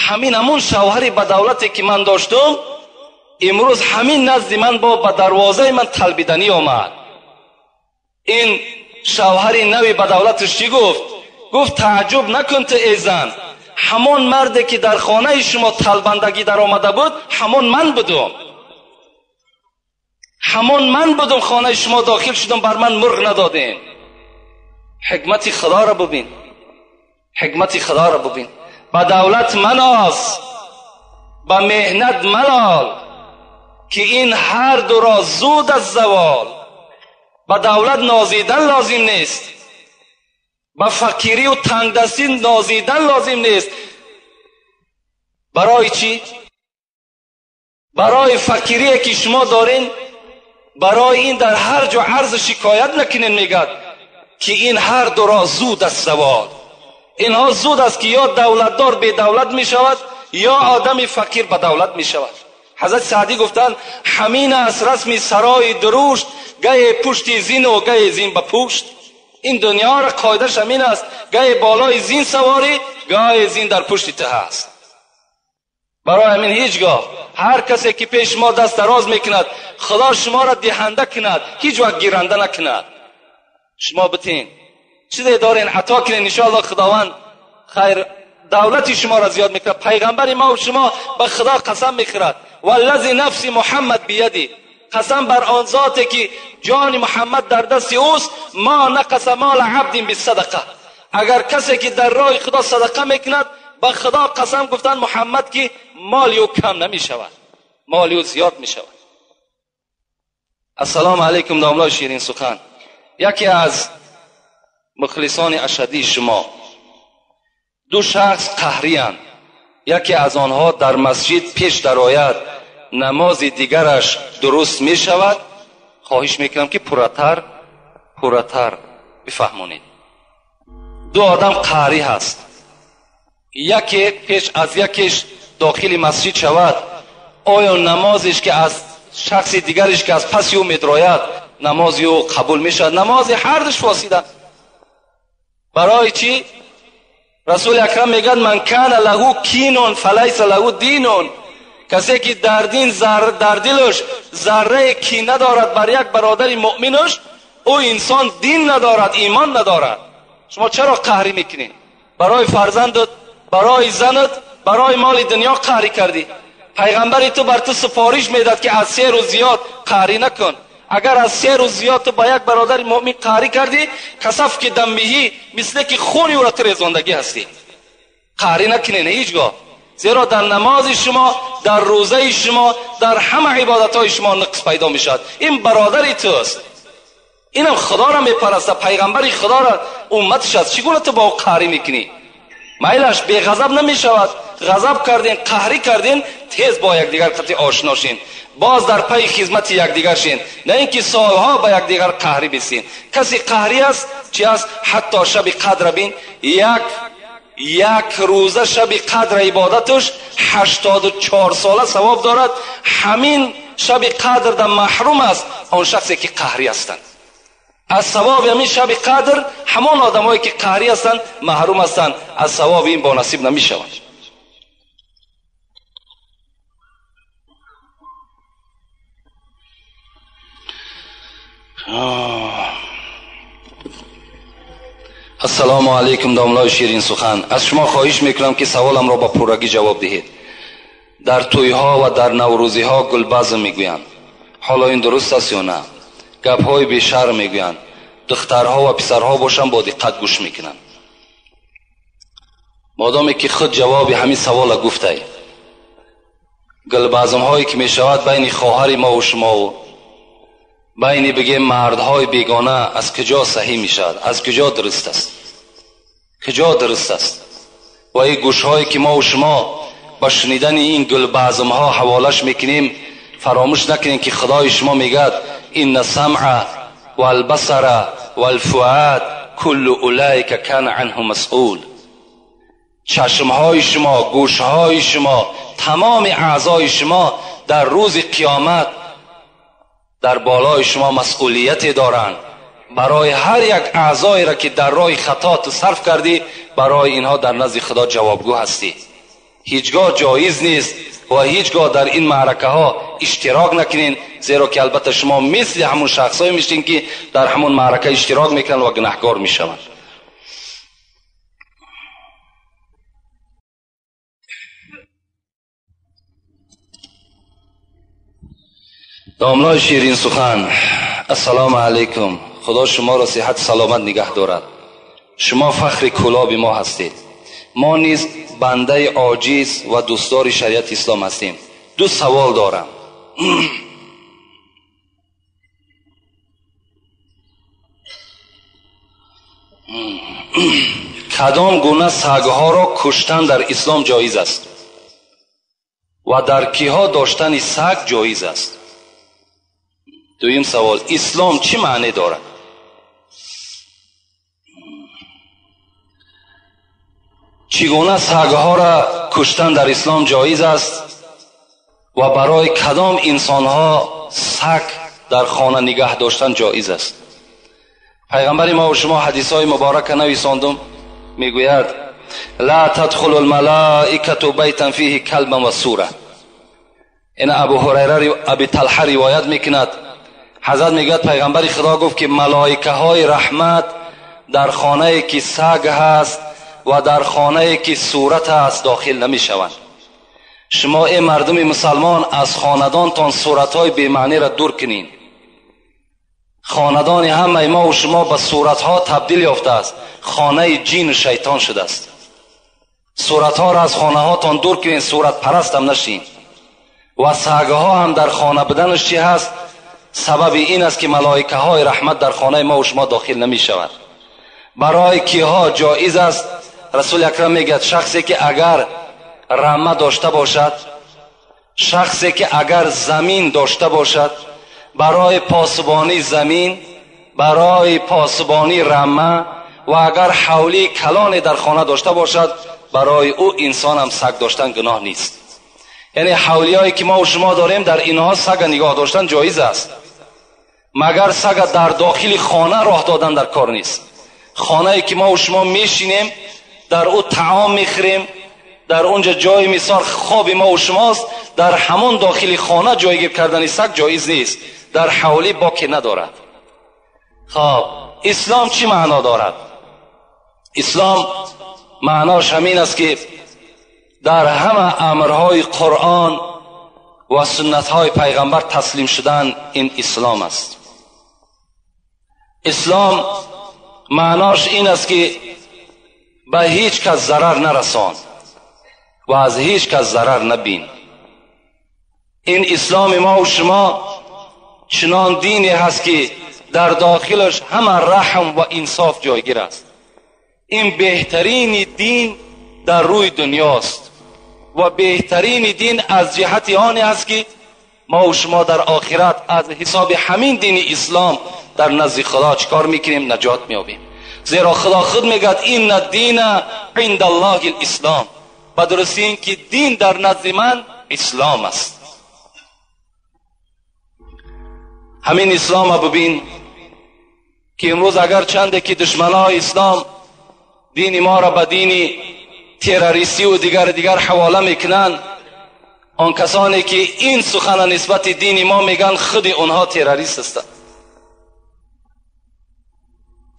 ҳамин ҳамон шавҳари ба давлате ки ман доштум, имрӯз ҳамин назди ман бо ба дарвозаи ман талбиданӣ омад. Ин шавҳари нави ба давлаташ чӣ гуфт? Гуфт тааҷҷуб накун ту эй зан, ҳамон марде ки дар хонаи шумо талбандагӣ даромада буд, ҳамон ман будум, ҳамон ман будум, хонаи шумо дохил шудам, бар ман мурғ надодем. Ҳикмати худоро бибин, ҳикмати худоро бибин. Ба давлат маноз, ба меҳнат малол, ки ин ҳар дуро зуд аз завол. Ба давлат нозидан лозим нест, ба фақирию тангдастӣ нозидан лозим нест. Барои чӣ? Барои фақирие ки шумо дорин, барои ин дар ҳар ҷо арзу шикоят накунед, мегӯяд ки ин ҳар дуро зуд аз завол. Инҳо зуд аст ки ё давлатдор бедавлат мешавад, ё одами фақир ба давлат мешавад. Ҳазрати Саъдӣ гуфтанд ҳамин аст расми сарои дурушт, гае пушти зину гае зин ба пушт. Ин дунёро қоидааш ҳамин аст, гае болои зин саворӣ, гае зин дар пушти ту ҳаст. Барои ҳамин ҳеҷ гоҳ ҳар касе ки пеш шумо даст дароз мекунад, Худо шуморо диҳанда кунад, ҳеҷ вақт гиранда накунад. Шумо битин чизе дорен ато кунед, иншоаллоҳ Худованд хайр давлати шуморо зиёд мекунад. Пайғамбари мо шумо ба Худо қасам мехӯрад, валлази нафси Муҳаммад бияди, قسم بر آن ذاتی که جان محمد در دست اوست، ما نقص مال عبد بالصدقه. اگر کسی که در راه خدا صدقه میکند، به خدا قسم گفتن محمد که مال او کم نمیشود، مال او زیاد میشود. السلام علیکم داملا شیرین سخن، یکی از مخلصان اشدی شما. دو شخص قهری‌اند، یکی از آنها در مسجد پیش درآید، نماز دیگرش درست می شود. خواهش میکنم که پورتر بفهمونید. دو آدم قهری هست، یکی پیش از یکیش داخل مسجد شود، آیا نمازش که از شخص دیگرش که از پس او میدراید نماز او قبول می شود؟ نماز هر دوش فاسده. برای چی؟ رسول اکرم میگن من کان له کین فلیس له دین. کسی که در دین در دلش ذره کینه دارد بر یک برادر مؤمنش، او انسان دین ندارد، ایمان ندارد. شما چرا قهری میکنی؟ برای فرزندت، برای زنت، برای مال دنیا قهری کردی. پیغمبر تو بر تو سفارش میداد که از 3 روز زیاد قهری نکن. اگر از 3 روز زیاد تو با یک برادر مؤمن قهری کردی، کسف که دمهی مثل که خونی او را تو ریزاندگی هستی. قهری نکنین هیچگاه، زیرا در نماز شما، در روزه شما، در همه عبادت های شما نقص پیدا می شود. این برادری توست، اینم خدا را میپرسته، پیغمبر خدا را امتش است، چگونه تو با او قهری میکنی؟ میلش بی غضب نمی شود. غضب کردین، قهری کردین، تیز با یکدیگر قطعی آشنا شین، باز در پی خدمت یکدیگر شین، نه اینکه سالها با یکدیگر قهری بسین. کسی قهری است چی است؟ حتی شب قدر بین، یک روزه شب قدر عبادتش 84 ساله ثواب دارد. همین شب قدر در محروم است آن شخصی که قهری هستند. از ثواب همین شب قدر همان آدمایی که قهری هستند محروم هستند، از ثواب این با نصیب نمی شوند. السلام علیکم داملای شیرین سخن، از شما خواهش میکنم که سوالم را با پرگی جواب دهید. در تویها و در نوروزی ها گلبزم میگویند، حالا این درست است یا نه؟ گپ های بیشر میگویند، دخترها و پسرها باشن با دقت گوش میکنند. مادامی که خود جواب همین سوال گفته، گلبزم هایی که میشود بین خواهر ما و شما و بین بگه مردهای بیگانه از کجا صحیح میشود؟ از کجا درست است؟ کجا درست است؟ و این گوشهایی که ما و شما با شنیدن این گلبزم ها حوالش میکنیم، فراموش نکنیم که خدای شما میگد این سمع والبصر والفؤاد کل اولئک کان عنه مسئول. چشمهای شما، گوشهای شما، تمام اعضای شما در روز قیامت در بالای شما مسئولیت دارند. برای هر یک اعضایی را که در راه خطا تو صرف کردی، برای اینها در نزد خدا جوابگو هستی. هیچگاه جایز نیست و هیچگاه در این معرکه ها اشتراک نکنین، زیرا که البته شما مثل همون شخصایی میشین که در همون معرکه اشتراک میکنن و گناهکار میشوند. داملای شیرین سخن، السلام علیکم. خدا شما را صحت سلامت نگه دارد. شما فخر کلاب ما هستید. ما نیز بنده عاجز و دوستدار شریعت اسلام هستیم. دو سوال دارم. کدام گونه سگها را کشتن در اسلام جایز است و در کیها داشتن سگ جایز است؟ دویم سوال، اسلام چی معنی دارد؟ چگونه سگها را کشتن در اسلام جایز است و برای کدام انسانها سگ در خانه نگه داشتن جایز است؟ پیغمبر ما و شما حدیث های مبارک نویساندم، میگوید لا تدخل الملائکه بیتا فیه کلبا و سوره. این ابو هریره ابی طلحه روایت میکند، حضرت میگوید پیغمبر خدا گفت که ملائکه های رحمت در خانه که سگ هست و در خانه که صورت هست داخل نمیشوند. Шумо эй мардуми мусалмон аз хонадонтон суратҳои бемаъниро дур кунед. Хонадони ҳамаи мо ва шумо ба суратҳо табдил ёфтааст, хонаи ҷину шайтон шудааст. Суратҳоро аз хонаҳотон дур кунед, суратпарастам нашин. Ва сагҳо ҳам дар хона буданаш чӣ ҳаст? Сабаби ин аст ки малоикаҳои раҳмат дар хонаи мо ва шумо дохил намешавад. Барои киҳо ҷоиз аст? Расули акрам мегӯяд шахсе ки агар рама дошта бошад, шахсе ки агар замин дошта бошад, барои посбонии замин, барои посбонии рама ва агар ҳавлии калоне дар хона дошта бошад, барои ӯ инсонам саг доштан гуноҳ нест. Яъне ҳавлиҳое ки мо ва шумо дорем, дар инҳо сага нигоҳ доштан ҷоиз аст, магар сага дар дохили хона роҳ додан дар кор нест. Хонае ки мо ва шумо мешинем, дар ӯ таом мехӯрем, дар онҷа ҷои мисол хоби мо ва шумост, дар ҳамон дохили хона ҷойгир кардани саг ҷоиз нест, дар ҳавлӣ боке надорад. Хоб, ислом чӣ маъно дорад? Ислом маънош ҳамин аст ки дар ҳама амрҳои Қуръон ва суннатҳои пайғамбар таслим шудан ин ислом аст. Ислом маънош ин аст ки ба ҳеҷ кас зарар нарасон ва аз ҳеҷ кас зарар набин. Ин исломи мо ва шумо чунон дине ҳаст ки дар дохилаш ҳама раҳм ва инсоф ҷойгир аст. Ин беҳтарини дин дар рӯи дунёст ва беҳтарини дин аз ҷиҳати оне аст ки мо ва шумо дар охират аз ҳисоби ҳамин дини ислом дар назди Худо чикор мекунем? Наҷот меёбем. Зеро Худо худ мегӯяд инна дина инда Аллоҳи ислом. Ба дурустӣ ин ки дин дар назди ман ислом аст. Ҳамин ислома бибин ки имрӯз агар чанде ки душманои ислом дини моро ба дини террористӣ ва дигар ҳавола мекунанд, он касоне ки ин сухана нисбати дини мо мегӯянд, худи онҳо террорист ҳастанд.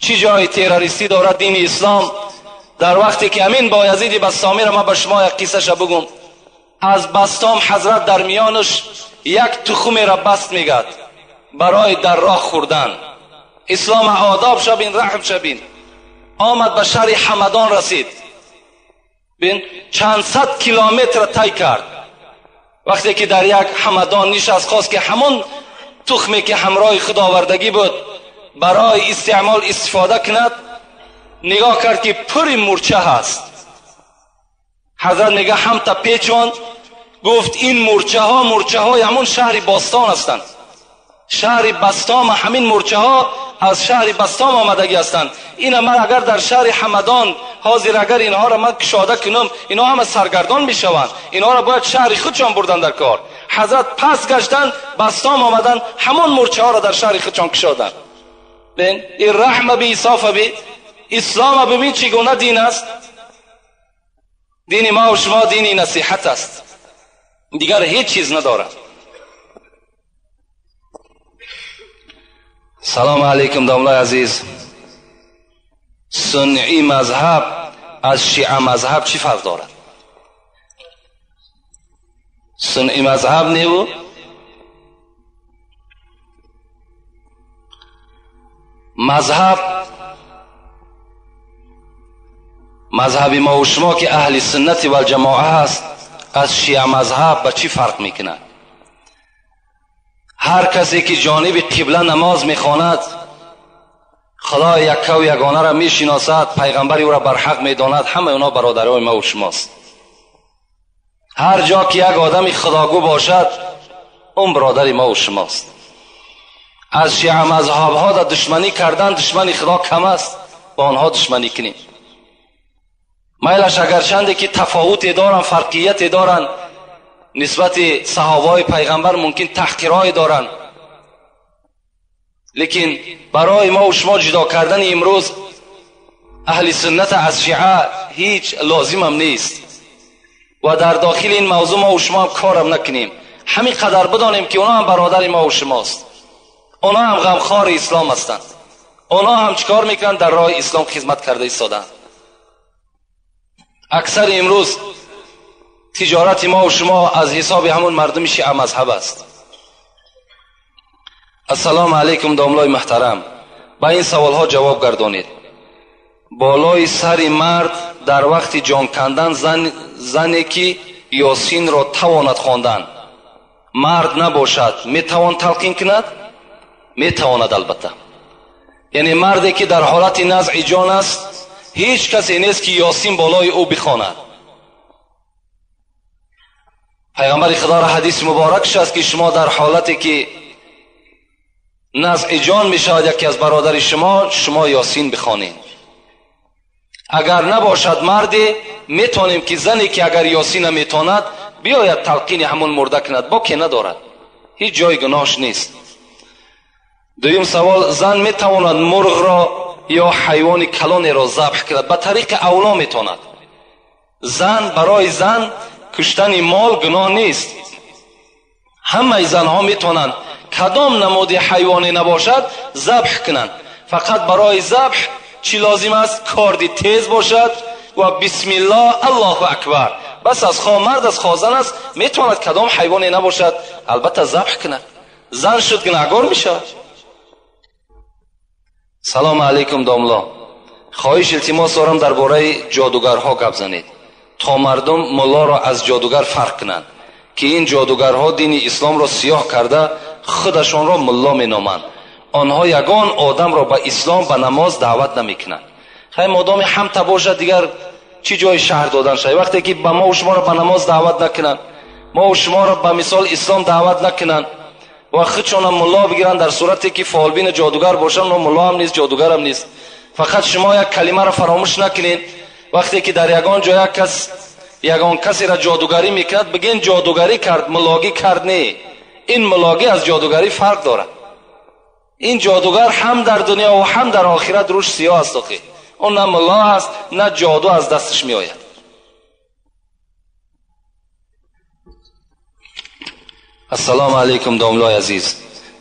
Чӣ ҷои террористӣ дорад дини ислом? Дар вақте ки ҳамин Боязиди Бастомиро ман ба шумо як қиссаша бигӯм. Аз Бастом ҳазрат дар миёнаш як тухумеро баст мегӯяд барои дар роҳ хӯрдан. Ислом одоб шабин, раҳм шабин. Омад ба шаҳри Ҳамадон расид. Бин чанд сад километр тай кард. Вақте ки дар як Ҳамадон нишаст, хост ки ҳамон тухме ки ҳамроҳи худ овардагӣ буд барои истеъмол истифода кунад, нигоҳ кард ки пури мурча ҳаст. Ҳазрат мега ҳамта печонд, гуфт ин мурчаҳо мурчаҳои ҳамон шаҳри Бостон ҳастанд. Шаҳри Бастом, ҳамин мурчаҳо аз шаҳри Бастом омадагӣ ҳастанд. Ина ман агар дар шаҳри Ҳамадон ҳозир агар инҳоро ман кушода кунам, инҳо ҳама саргардон мешаванд. Инҳоро бояд шаҳри худшон бурдан дар кор. Ҳазрат пас гаштанд, Бастом омаданд, ҳамон мурчаҳоро дар шаҳри худшон кушоданд. Бин ин раҳма би инсофа би ислома бибин чӣ гуна дин аст. Дини мо ва шумо дини насиҳат аст, дигар ҳеҷ чиз надорад. Салом алейкум домлай азиз. Суннӣ мазҳаб аз шиа мазҳаб чӣ фарқ дорад? Суннӣ мазҳаб неву мазҳаб, мазҳаби мо ва шумо ки аҳли суннати валҷамоа ҳаст, аз шиа мазҳаб ба чӣ фарқ мекунад? Ҳар касе ки ҷониби қибла намоз мехонад, Худои яккаву ягонаро мешиносад, пайғамбари ӯро барҳақ медонад, ҳамаи онҳо бародарои мо ва шумост. Ҳар ҷо ки як одами худогӯ бошад, он бародари мо ва шумост. Аз шиа мазҳабҳо дар душманӣ кардан душмани Худо кам аст, бо онҳо душманӣ кунем. Майлаш агарчанде ки тафовуте доранд, фарқияте доранд нисбати саҳобаҳои пайғамбар, мумкин таҳқирҳое доранд, лекин барои мо ва шумо ҷудо кардани имрӯз аҳли суннат аз шиа ҳеҷ лозимам нест ва дар дохили ин мавзӯъ мо ва шумо ҳам корам накунем. ҳамин қадар бидонем ки онҳо ҳам бародари мо ва шумост, онҳо ҳам ғамхори ислом ҳастанд, онҳо ҳам чӣ кор мекунанд? Дар роҳи ислом хизмат карда истоданд. Аксари имрӯз تجارت ما و شما از حساب همون مردم شیعه مذهب است. السلام علیکم داملای محترم، به این سوال ها جواب گردانید. بالای سر مرد در وقت جان کندن زنی که یاسین را تواند خواندن مرد نباشد میتوان تلقین کند؟ میتواند البته. یعنی مردی که در حالت نزع جان است هیچ کسی نیست که یاسین بالای او بخواند. پیغمبر خدا را حدیث مبارکش است که شما در حالتی که نزع جان میشود یکی از برادر شما یاسین بخوانید. اگر نباشد مردی میتونیم که زنی که اگر یاسین نمیتواند بیاید تلقین همون مرده کند، با که ندارد، هیچ جای گناهش نیست. دویم سوال، زن میتواند مرغ را یا حیوان کلانی را ذبح کند؟ به طریق اولا میتواند. زن برای زن کشتن مال گناه نیست. همه زنها میتونند کدام نمود حیوانی نباشد ذبح کنند. فقط برای ذبح چی لازم است؟ کاردی تیز باشد و بسم الله الله اکبر. بس از خواه مرد از خواه زن است میتواند کدام حیوانی نباشد البته ذبح کند. زن شد گناهگار میشود. سلام علیکم داملا، خواهش التماس دارم درباره جادوگرها گپ زنید تا مردم ملا را از جادوگر فرق کنند که این جادوگرها دین اسلام را سیاه کرده خودشان را ملا مینامند. آنها یگان آدم را به اسلام به نماز دعوت نمیکنند. خیلی مادام هم باشد دیگر چی جای شهر دادن شد؟ وقتی که به ما و شما را به نماز دعوت نکنند، ما و شما را به مثال اسلام دعوت نکنند و خودشان ملا بگیرند، در صورتی که فالبین جادوگر باشند و ملا هم نیست جادوگر هم نیست. فقط شما یک کلمه را فراموش نکنید. وقتی که در یگان جای کس یگان کسی را جادوگری میکرد بگین جادوگری کرد، ملاگی کرد نه. این ملاگی از جادوگری فرق دارد. این جادوگر هم در دنیا و هم در آخرت روش سیاه است. اون نه ملا است نه جادو از دستش میآید. السلام علیکم داملای عزیز،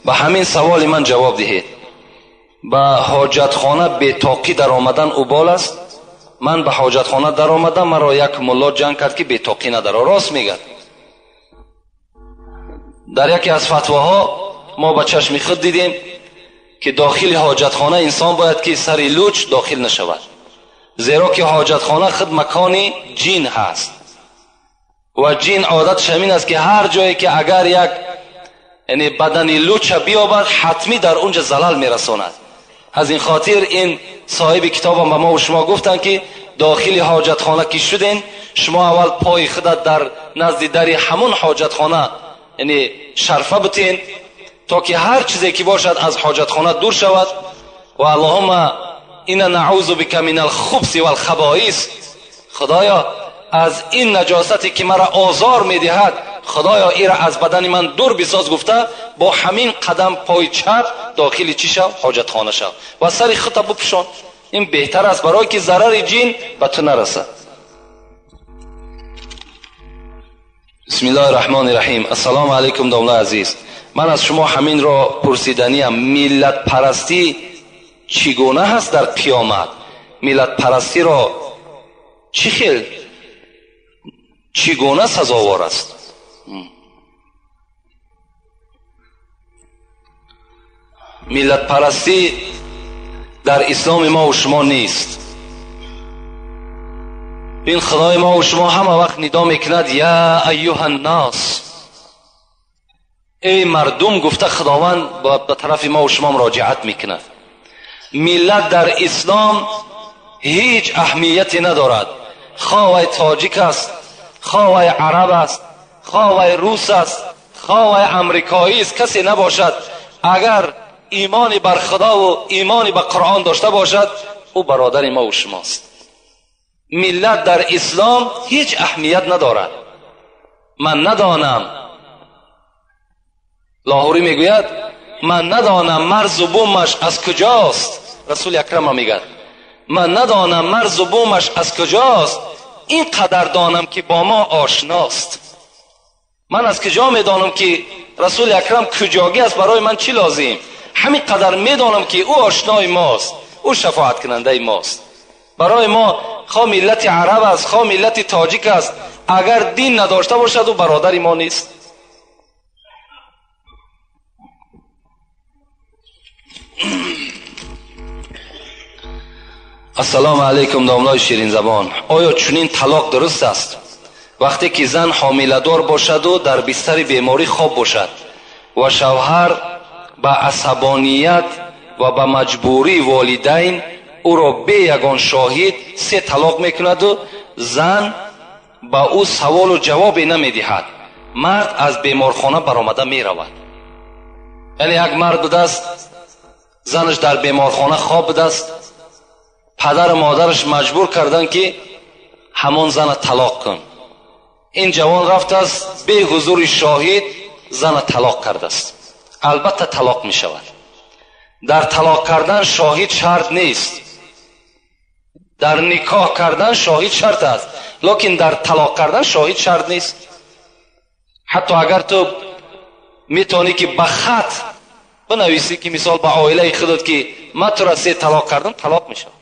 به همین سوال من جواب دهید. به حاجتخانه بی‌تاقی در آمدن اوبال است؟ من به حاجتخانه در آمدم، مرا یک ملا جنگ کرد که بی‌تاقی نداره. راست میگه. در یکی از فتواها ما به چشم خود دیدیم که داخل حاجتخانه انسان باید که سر لوچ داخل نشود، زیرا که حاجتخانه خود مکان جین هست و جین عادتش همین است که هر جایی که اگر یک یعنی بدن لوچ بیابد حتمی در اونجا زلل میرساند. از این خاطر این صاحب کتاب هم به ما و شما گفتن که داخل حاجتخانه که شدین شما اول پای خودت در نزد در همون حاجتخانه یعنی شرفه بتین تا که هر چیزی که باشد از حاجتخانه دور شود. و اللهم اینا نعوذ بک من الخبث والخبائث، خدایا از این نجاستی که مرا آزار میدهد خدایا ای را از بدن من دور بساز گفته با همین قدم پای چپ داخل چی شو؟ حاجتخانه شو و سر خودت بپوشان. این بهتر است برای که ضرر جین به تو نرسد. بسم الله الرحمن الرحیم. السلام علیکم داملا عزیز، من از شما همین را پرسیدنیم، ملت پرستی چگونه هست در قیامت؟ ملت پرستی را چی خیل چگونه سزاوار است؟ ملت پرستی در اسلام ما و شما نیست. این خدای ما و شما همه وقت ندا میکند یا ایها الناس، ای مردم گفته خداوند به طرف ما و شما مراجعت میکند. ملت در اسلام هیچ اهمیتی ندارد، خواه تاجیک است، خواه عرب است، خواه روس است، خواه امریکایی است، کسی نباشد اگر ایمانی بر خدا و ایمانی بر قرآن داشته باشد او برادر ما و شماست. ملت در اسلام هیچ اهمیت ندارد. من ندانم، لاهوری میگوید من ندانم مرز و بومش از کجاست. رسول اکرم میگه من ندانم مرز و بومش از کجاست، این قدر دانم که با ما آشناست. من از کجا میدانم که رسول اکرم کجاگی است؟ برای من چی لازم؟ همین قدر میدانم که او آشنای ماست، او شفاعت کننده ماست. برای ما خواه ملت عرب است، خواه ملت تاجیک است، Агар дин надошта бошад, ӯ бародари мо нест. Ассалому алайкум, домлои ширинзабон. Оё чунин талоқ дуруст аст? Вақте ки зан ҳомиладор бошаду дар бистари беморӣ хоб бошад ва шавҳар ба асабоният ва ба маҷбурии волидайн ӯро бе ягон шоҳид се талоқ мекунаду зан ба ӯ саволу ҷавобе намедиҳад, мард аз беморхона баромада меравад. Яъне як мард будааст, занаш дар беморхона хоб будааст, падару модараш маҷбур карданд ки ҳамон зана талоқ кун. Ин ҷавон рафтааст, бе ҳузури шоҳид зана талоқ кардааст. Албатта талоқ мешавад. Дар талоқ кардан шоҳид шарт нест, дар никоҳ кардан шоҳид шарт аст, лекин дар талоқ кардан шоҳид шарт нест. Ҳатто агар ту метавонӣ ки ба хат бинависӣ ки мисол ба оилаи худат ки ман тура се талоқ кардам, талоқ мешавад.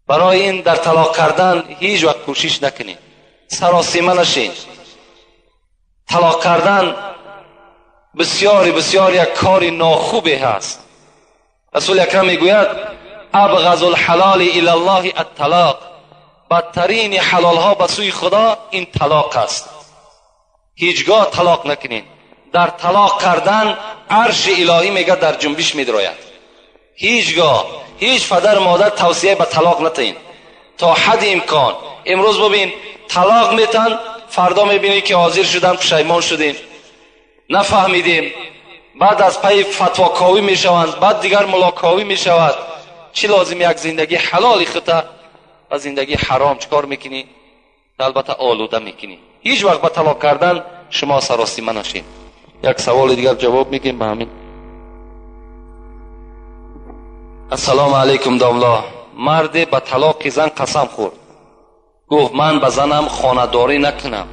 Барои ин дар талоқ кардан ҳеҷ вақт кӯшиш накунед, саросима нашед. Талоқ кардан бисёри бисёр як кори нохубе ҳаст. Расули акрам мегӯяд: абғазу лҳалоли ила ллоҳи атталоқ. Бадтарини ҳалолҳо ба сӯи Худо ин талоқ аст. Ҳеҷгоҳ талоқ накунед. Дар талоқ кардан арши илоҳӣ мегӯяд дар ҷунбиш медрояд. Ҳеҷгоҳ ҳеҷ падару модар тавсия ба талоқ натиҳед то ҳадди имкон. Имрӯз бибин, талоқ метан, фардо мебинӣ ки ҳозир шудан, пушаймон шудем, нафаҳмидем, баъд аз пайи фатвоковӣ мешаванд, баъд дигар мулоковӣ мешавад. Чӣ лозим як зиндагии ҳалоли хута ва зиндагии ҳаром чикор мекунӣ? Албатта олуда мекунӣ. Ҳеҷ вақт ба талоқ кардан шумо саросима нашед. Як саволи дигар ҷавоб мегӯем ба ҳамин. Ассалому алайкум, домло. Марде ба талоқи зан қасам хӯрд, гуфт ман ба занам хонадорӣ накунам.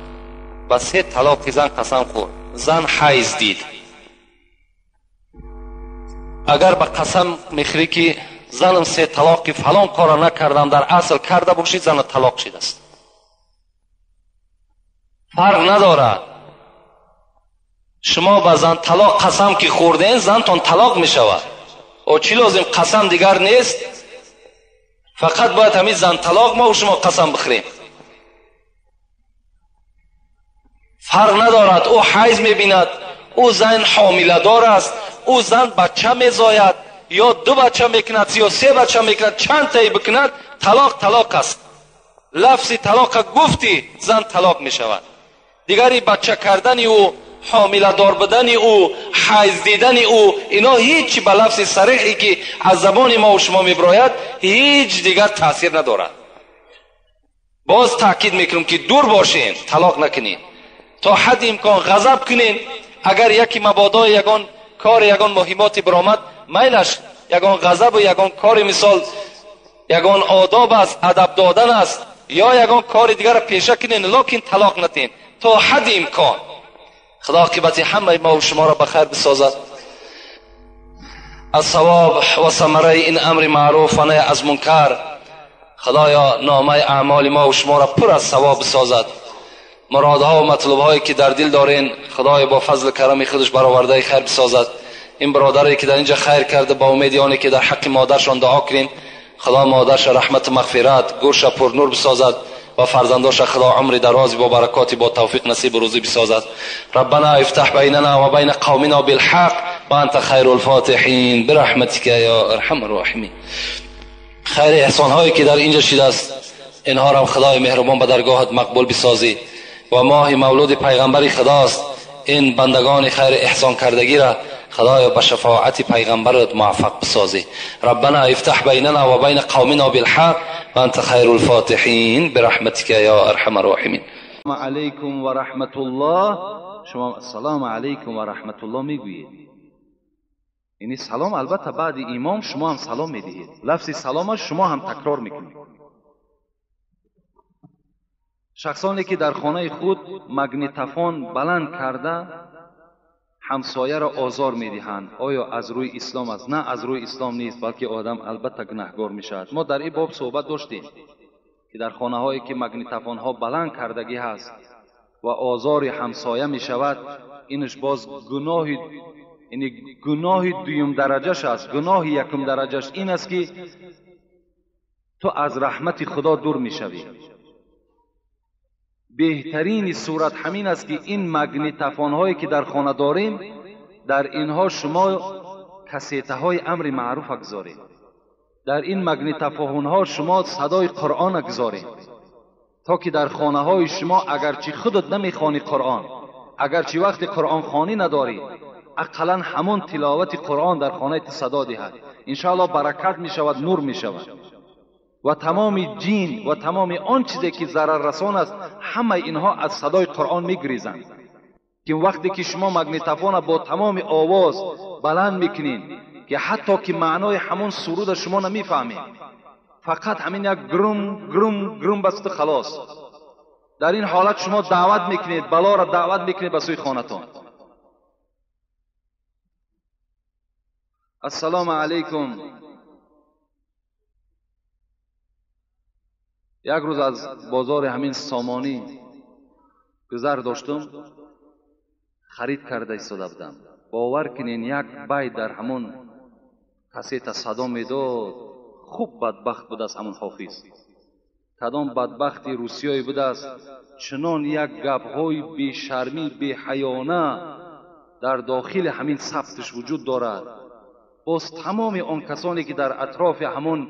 Ба се талоқи зан қасам хӯрд, зан ҳайз дид. Агар ба қасам мехӯрӣ ки занам се талоқи фалон кора накардам, дар асл карда бошӣ, зана талоқ шидааст. Фарқ надорад. Шумо ба зан талоқ қасам ки хӯрден, зантон талоқ мешавад. О чӣ лозим қасам дигар нест? Фақат бояд ҳамин зан талоқ мо шумо қасам бихӯрем. Фарқ надорад, ӯ ҳайз мебинад, ӯ зан ҳомиладор аст, ӯ зан бача мезояд, ё ду бача мекунад, ё се бача мекунад, чанд таи бикунад, талоқ талоқ аст. Лафзи талоқа гуфти, зан талоқ мешавад. Дигари бача кардани ӯ, ҳомиладор будани ӯ, ҳайз дидани ӯ, ино ҳеҷ ба лафзи сариҳе ки аз забони мо шумо мебирояд ҳеҷ дигар таъсир надорад. Боз таъкид мекунам ки дур бошем, талоқ накунед. То ҳадди имкон ғазаб кунед. Агар яке мабодо ягон кор, ягон муҳимоте биромад, майлаш ягон ғазабу ягон кори мисол ягон одоб аст, адаб додан аст, ё ягон кори дигарро пеша кунед, лекин талоқ натиҳед то ҳадди имкон. Худо оқибати ҳамаи мо шуморо ба хайр бисозад. Аз савоб ва самараи ин амри маъруф ва наҳй аз мункар Худоё номаи аъмоли мо шуморо пур аз савоб бисозад. Муродҳо ва матлубҳое ки дар дил дорен, Худоё бо фазли карами худаш баровардаи хайр бисозад. Ин бародаре ки дар инҷа хайр карда, ба умеди оне ки дар ҳаққи модаршон дуо кунем, Худо модарша раҳмату мағфират, гӯрша пурнур бисозад ва фарзандоша Худо умри дарози бо баракоти бо тавфиқ насибу рӯзӣ бисозад. Раббана ифтаҳ байнана ва байна қавмина билҳақ ва анта хайрул фотиҳин бирахматика ё арҳамар роҳимин. Хайри эҳсонҳое ки дар инҷа шидааст, инҳоро Худои меҳрубон ба даргоҳат мақбул бисозӣ. Ва моҳи мавлуди пайғамбари Худост, ин бандагони хайри эҳсон кардагиро Худоё ба шафоати пайғамбарат муваффақ бисозӣ. Раббана ифтаҳ байнана ва байна қавмина билҳақ ва анта хайрул фотиҳин бирахматика ё арҳамар роҳимин. Алайкум ва раҳматуллоҳ. Шумо ассалому алайкум ва раҳматуллоҳ мегӯед. Яъне салом албатта баъди имом шумо ҳам салом медиҳед. Лафзи саломаш шумо ҳам такрор мекунед. Шахсоне ки дар хонаи худ магнитофон баланд карда ҳамсояро озор медиҳанд, оё аз рӯи ислом аст? На, аз рӯи ислом нест, балки одам албатта гунаҳгор мешавад. Мо дар ин боб суҳбат доштем ки дар хонаҳое ки магнитофонҳо баланд кардагӣ ҳаст ва озори ҳамсоя мешавад, инаш боз гуноҳи, яъне гуноҳи дуюм дараҷаш аст. Гуноҳи якум дараҷаш ин аст ки ту аз раҳмати Худо дур мешавӣ. Беҳтарини сурат ҳамин аст ки ин магнитофонҳое ки дар хона дорем, дар инҳо шумо кассетаҳои амри маъруф гузоред, дар ин магнитофонҳо шумо садои Қуръон гузоред, то ки дар хонаҳои шумо агарчи худат намехонӣ Қуръон, агарчи вақти Қуръонхонӣ надорӣ, ақаллан ҳамон тиловати Қуръон дар хонаи ту садо диҳад. Иншоаллоҳ баракат мешавад, нур мешавад ва тамоми ҷин ва тамоми он чизе ки зараррасон аст, ҳамаи инҳо аз садои Қуръон мегрезанд. Ки вақте ки шумо магнитофона бо тамоми овоз баланд мекунед, ки ҳатто ки маънои ҳамон суруда шумо намефаҳмед, фақат ҳамин як грум грум грум баст халос. Дар ин ҳолат шумо даъват мекунед, балоро даъват мекунед ба сӯи хонатон. Ассалому алайкум. Як рӯз аз бозори ҳамин Сомонӣ гузар доштум, харид карда истода будам. Бовар кунед, як бай дар ҳамон кассета садо медод. Хуб бадбахт будааст ҳамон ҳофиз. Кадом бадбахти русиёе будааст, чунон як гапҳои бешармӣ, беҳаёна дар дохили ҳамин сабтиш вуҷуд дорад. Боз тамоми он касоне ки дар атрофи ҳамон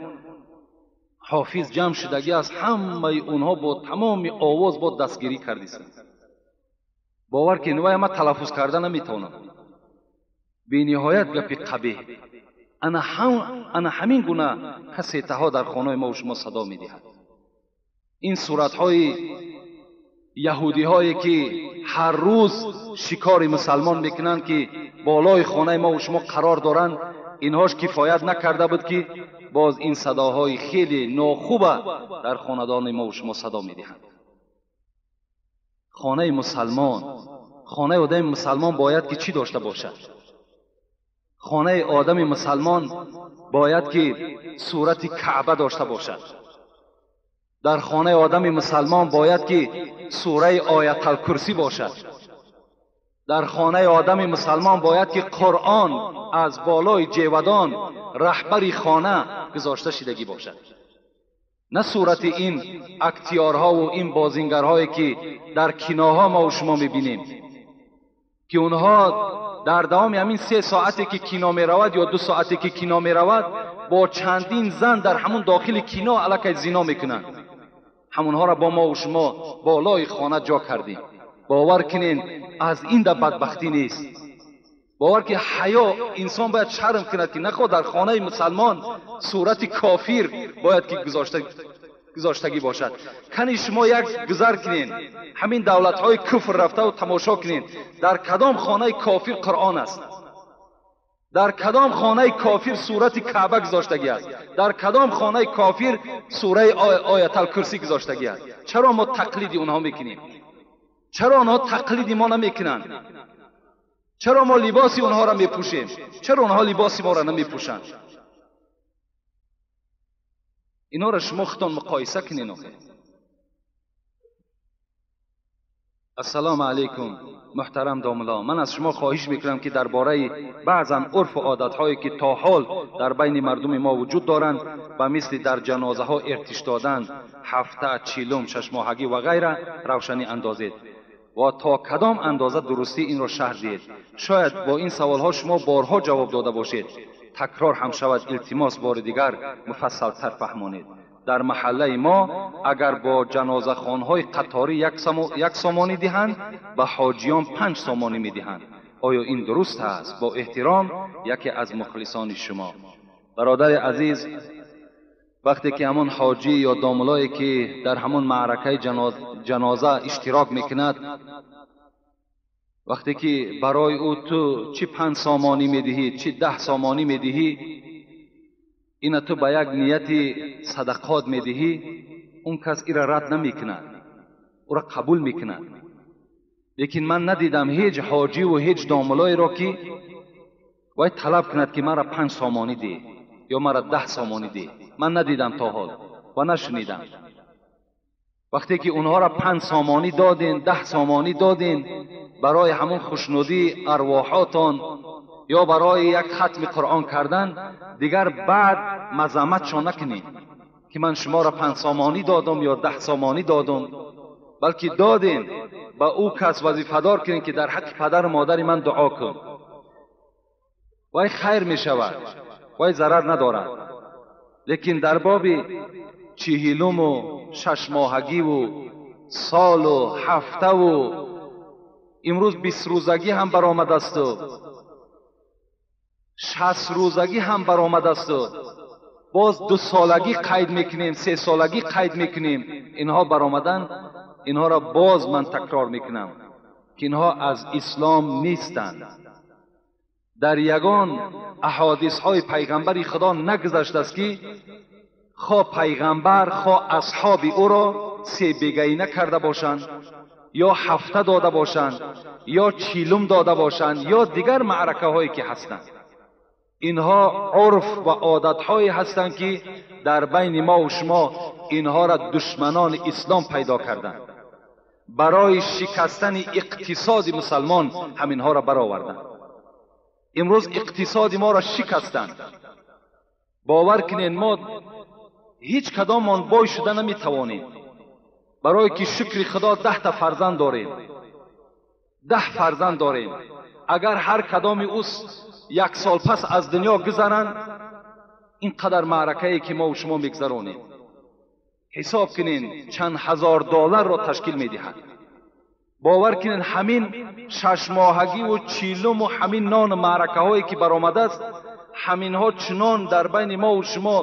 ҳофиз ҷамъ шудагӣ аст, ҳамаи онҳо бо тамоми овоз бо дастгирӣ кардисанд. Бовар кунед, вай ман талаффуз карда наметавонам. Бениҳоят гапи қабеҳ. Ана ҳамин гуна кассетаҳо дар хонаи мо шумо садо медиҳад. Ин суратҳои яҳудиҳое ки ҳар рӯз шикори мусалмон мекунанд, ки болои хонаи мо шумо қарор доранд, инҳош кифоят накарда буд ки боз ин садоҳои хеле нохуба дар хонадони мо шумо садо медиҳанд. Хонаи мусалмон, хонаи одами мусалмон бояд ки чӣ дошта бошад? Хонаи одами мусалмон бояд ки сурати Каъба дошта бошад. Дар хонаи одами мусалмон бояд ки сураи Оятулкурсӣ бошад. Дар хонаи одами мусалмон бояд ки Қуръон аз болои ҷевадон раҳбари хона гузошта шидагӣ бошад. На сурати ин актиёрҳову ин бозингарҳое ки дар киноҳо мо шумо мебинем, ки онҳо дар давоми ҳамин 3 соате ки кино меравад ё 2 соате ки кино меравад, бо чандин зан дар ҳамон дохили кино аллакай зино мекунанд. Ҳамонҳоро бо мо шумо болои хона ҷо кардем. Бовар кунед, аз ин да бадбахтӣ нест. Бовар ки ҳаё, инсон бояд шарм кунад ки нахоҳ дар хонаи мусалмон сурати кофир бояд ки гузоштагӣ бошад. Кани шумо як гузар кунед, ҳамин давлатҳои куфр рафтаву тамошо кунед, дар кадом хонаи кофир Қуръон аст, дар кадом хонаи кофир сурати Каъба гузоштагӣ аст, дар кадом хонаи кофир сураи Оятулкурсӣ гузоштагӣ аст. Чаро мо тақлиди онҳо мекунем? Чаро онҳо тақлиди мо намекунанд? Чаро мо либоси онҳоро мепӯшем? Чаро онҳо либоси моро намепӯшанд? Инҳоро шумо худтон муқоиса кунед. Ассалому алайкум, муҳтарам домулло. Ман аз шумо хоҳиш мекунам ки дар бораи баъзан урфу одатҳое ки то ҳол дар байни мардуми мо вуҷуд доранд, ба мисли дар ҷанозаҳо иртиш додан, ҳафта, чилум, шашмоҳагӣ ва ғайра равшанӣ андозед ва то кадом андоза дурустӣ инро шарҳ диҳед. Шояд бо ин саволҳо шумо борҳо ҷавоб дода бошед, такрор ҳам шавад, илтимос бори дигар муфассалтар фаҳмонед. Дар маҳаллаи мо агар бо ҷанозахонҳои қаторӣ 1 сомонӣ диҳанд, ба ҳоҷиён 5 сомонӣ медиҳанд. Оё ин дуруст аст? Бо эҳтиром, яке аз мухлисони шумо. Бародари азиз, вақте ки ҳамон ҳоҷӣ ё домулое ки дар ҳамон маъракаи ҷаноза иштирок мекунад, вақте ки барои ӯ ту чӣ 5 сомонӣ медиҳӣ, чӣ 10 сомонӣ медиҳӣ, ина ту ба як нияти садақот медиҳӣ, он кас ира рад намекунад, ӯра қабул мекунад. Лекин ман надидам ҳеҷ ҳоҷиву ҳеҷ домулоеро ки вай талаб кунад ки маро 5 сомонӣ деҳ ё маро 10 сомонӣ деҳ. Ман надидам то ҳол ва нашунидам. Вақте ки онҳоро 5 сомонӣ додин, 10 сомонӣ додин, барои ҳамон хушнудии арвоҳотон ё барои як хатми Қуръон кардан, дигар баъд мазамматшон накунед ки ман шуморо 5 сомонӣ додам ё 10 сомонӣ додам, балки додем ба ӯ кас вазифадор кунед ки дар ҳаққи падару модари ман дуо кун. Вай хайр мешавад, вай зарар надорад. Лекин дар боби 40-уму 6 моҳагиву солу ҳафтаву имрӯз 20 рӯзагӣ ҳам баромадасту 60 рӯзагӣ ҳам баромадасту боз 2 солагӣ қайд мекунем, 3 солагӣ қайд мекунем, инҳо баромадан, инҳоро боз ман такрор мекунам ки инҳо аз ислом нестанд. Дар ягон аҳодисҳои пайғамбари Худо нагузаштааст ки хо пайғамбар хо асҳоби ӯро 3 бегаина карда бошанд ё ҳафта дода бошанд ё 40 дода бошанд ё дигар маъракаҳое ки ҳастанд. Инҳо урф ва одатҳое ҳастанд ки дар байни мо ва шумо инҳоро душманони ислом пайдо карданд. Барои шикастани иқтисоди мусалмон ҳаминҳоро бароварданд. Имрӯз иқтисоди моро шикастанд. Бовар кунед, мо ҳеҷ кадомон бой шуда наметавонем, барое ки шукри Худо 10 та фарзанд дорем, 10 фарзанд дорем. Агар ҳар кадоми ӯ 1 сол пас аз дунё гузаранд, ин қадар маъракае ки мо шумо мегузаронем, ҳисоб кунед чанд ҳазор долларро ташкил медиҳад. Бовар кунед, ҳамин 6 моҳагиву 40-уму ҳамин нону маъракаҳое ки баромадааст, ҳаминҳо чунон дар байни мо ва шумо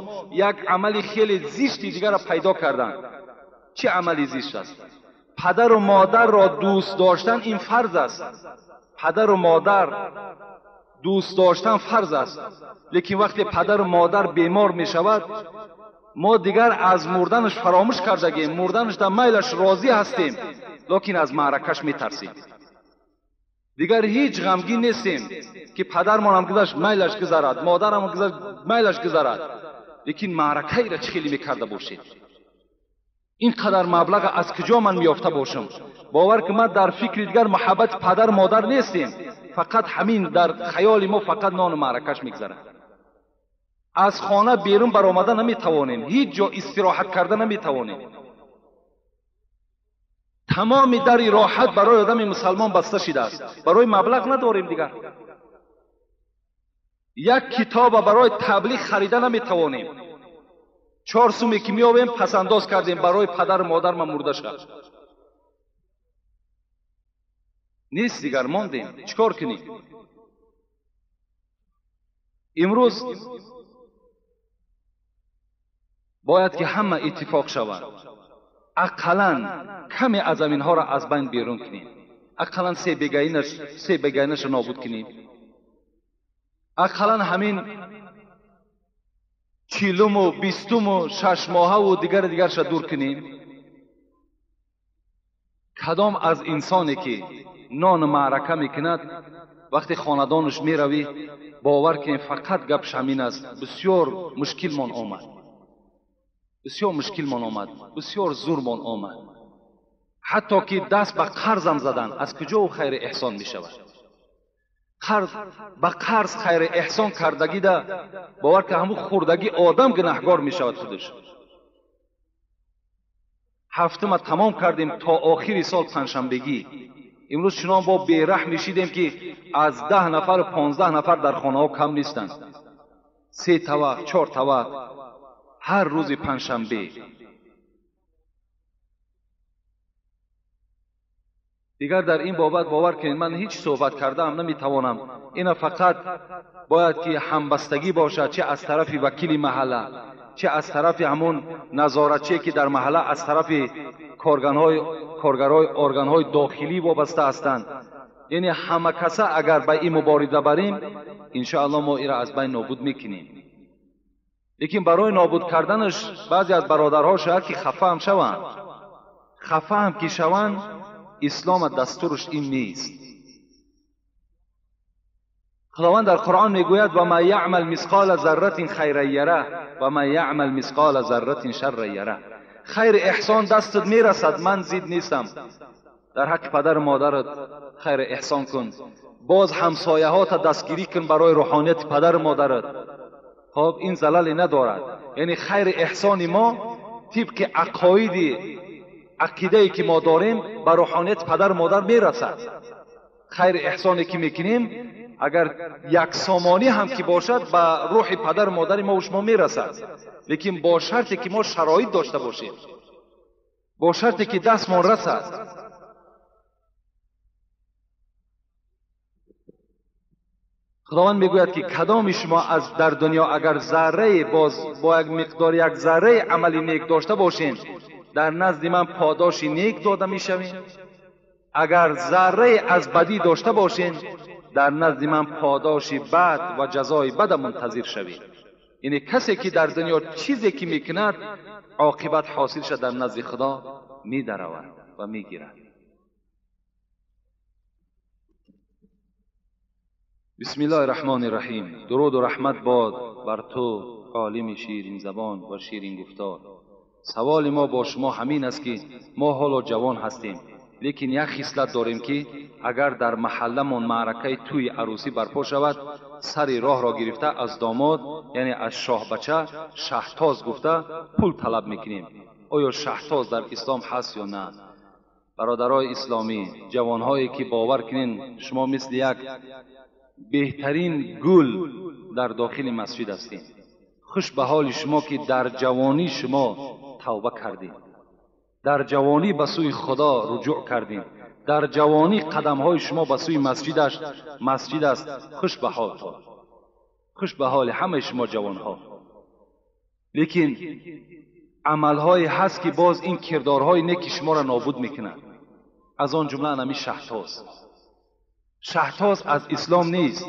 як амали хеле зишти дигарро пайдо карданд. Чӣ амали зишт аст? Падару модарро дӯст доштан ин фарз аст. Падару модар дӯст доштан фарз аст. Лекин вақте падару модар бемор мешавад, мо дигар аз мурданаш фаромӯш кардагем, мурданаш дар майлаш розӣ ҳастем, лекин аз маъракаш метарсем. Дигар ҳеҷ ғамгин нестем ки падармонам гузашт, майлаш гузарад, модарам гузашт, майлаш гузарад. Лекин маъракаеро чӣ хеле мекарда бошед? Ин қадар маблаға аз куҷо ман меёфта бошам? Бовар ки ман дар фикри дигар муҳаббати падару модар нестем, фақат ҳамин дар хаёли мо фақат нону маъракаш мегузарад. Аз хона берун баромада наметавонем, ҳеҷ ҷо истироҳат карда наметавонем. Тамоми дари роҳат барои одами мусалмон баста шидааст. Барои маблағ надорем дигар. Як китоба барои таблиғ харида наметавонем. 4 суме ки меёбем пасандоз кардем барои падару модар ман мурда шуд. Нест дигар, мондем. Чӣ кор кунем? Имрӯз бояд ки ҳама иттифоқ шавад. Ақаллан каме аз аминҳоро аз байн берун кунем. Ақаллан 3 бегаинаша нобуд кунем. Ақаллан ҳамин 40-уму 20-уму 6 моҳаву дигари дигарша дур кунем. Кадом аз инсоне ки нону маърака мекунад, вақте хонадонаш меравӣ, бовар кунем фақат гапш ҳамин аст: бисёр мушкилмон омад, бисёр мушкилмон омад, бисёр зурмон омад, ҳатто ки даст ба қарзам задан. Аз куҷо ӯ хайри эҳсон мешавад? Қарз ба қарз хайри эҳсон кардагида бовар ки ҳамун хурдагӣ одам гунаҳгор мешавад худаш. Ҳафтума тамом кардем то охири сол панҷшанбегӣ. Имрӯз чунон бо бераҳм мешидем ки аз 10 нафару 15 нафар дар хонаҳо кам нестанд. 3 тавақ, 4 тавақ ҳар рӯзи панҷшанбе. Дигар дар ин бобат бовар кунед, ман ҳеҷ суҳбат кардаам наметавонам. Ина фақат бояд ки ҳамбастагӣ бошад, чӣ аз тарафи вакили маҳалла, чӣ аз тарафи ҳамон назоратчие ки дар маҳалла аз тарафи коргарҳои органҳои дохилӣ вобаста ҳастанд. Яъне ҳама каса агар ба ин мубориза барем, иншоаллоҳ мо инро аз байн нобуд мекунем. Лекин барои нобуд карданаш баъзе аз бародарҳо шояд ки хафа ҳам шаванд. Хафа ҳам ки шаванд, ислом дастураш ин нест. Худованд дар Қуръон мегӯяд: ва ма яъмал мисқола зарратин хайран яра ва ма яъмал мисқола зарратин шарран яра. Хайр эҳсон дастат мерасад, ман зид нестам. Дар ҳаққи падару модарат хайр эҳсон кун. Боз ҳамсояҳота дастгирӣ кун барои рӯҳонияти падару модарат. Хоб ин залале надорад. Яъне хайри эҳсони мо тибқи ақоиди ақидае ки мо дорем ба рӯҳонияти падару модар мерасад. Хайри эҳсоне ки мекунем агар як сомонӣ ҳам ки бошад ба рӯҳи падару модари мо шумо мерасад, лекин бо шарте ки мо шароит дошта бошем, бо шарте ки дастмон расад. Худованд мегӯяд ки кадоми шумо аз дар дунё агар заррае боз бо як миқдор як зарраи амали нек дошта бошед, дар назди ман подоши нек дода мешавед. Агар заррае аз бадӣ дошта бошед, дар назди ман подоши бад ва ҷазои бада мунтазир шавед. Яъне касе ки дар дунё чизе ки мекунад, оқибат ҳосилша дар назди Худо медаравад ва мегирад. بسم الله الرحمن الرحیم. درود و رحمت باد بر تو عالم شیرین زبان و شیرین گفتار. سوال ما با شما همین است که ما حالا جوان هستیم، لیکن یک خصلت داریم که اگر در محلمون معرکه توی عروسی برپا شود، سر راه را گرفته از داماد یعنی از شاه بچه شهتاز گفته پول طلب میکنیم. آیا شهتاز در اسلام هست یا نه؟ برادرای اسلامی، جوانهایی که باور کنین شما مثل یک بهترین گل در داخل مسجد هستین. خوش به حال شما که در جوانی شما توبه کردین، در جوانی به سوی خدا رجوع کردین، در جوانی قدمهای شما به سوی مسجد است. خوش به حال، خوش به حال همه شما جوانها. لیکن عملهای هست که باز این کردارهای نیک شما را نابود میکنند. از آن جمله همی شهتاز. شهتاز از اسلام نیست،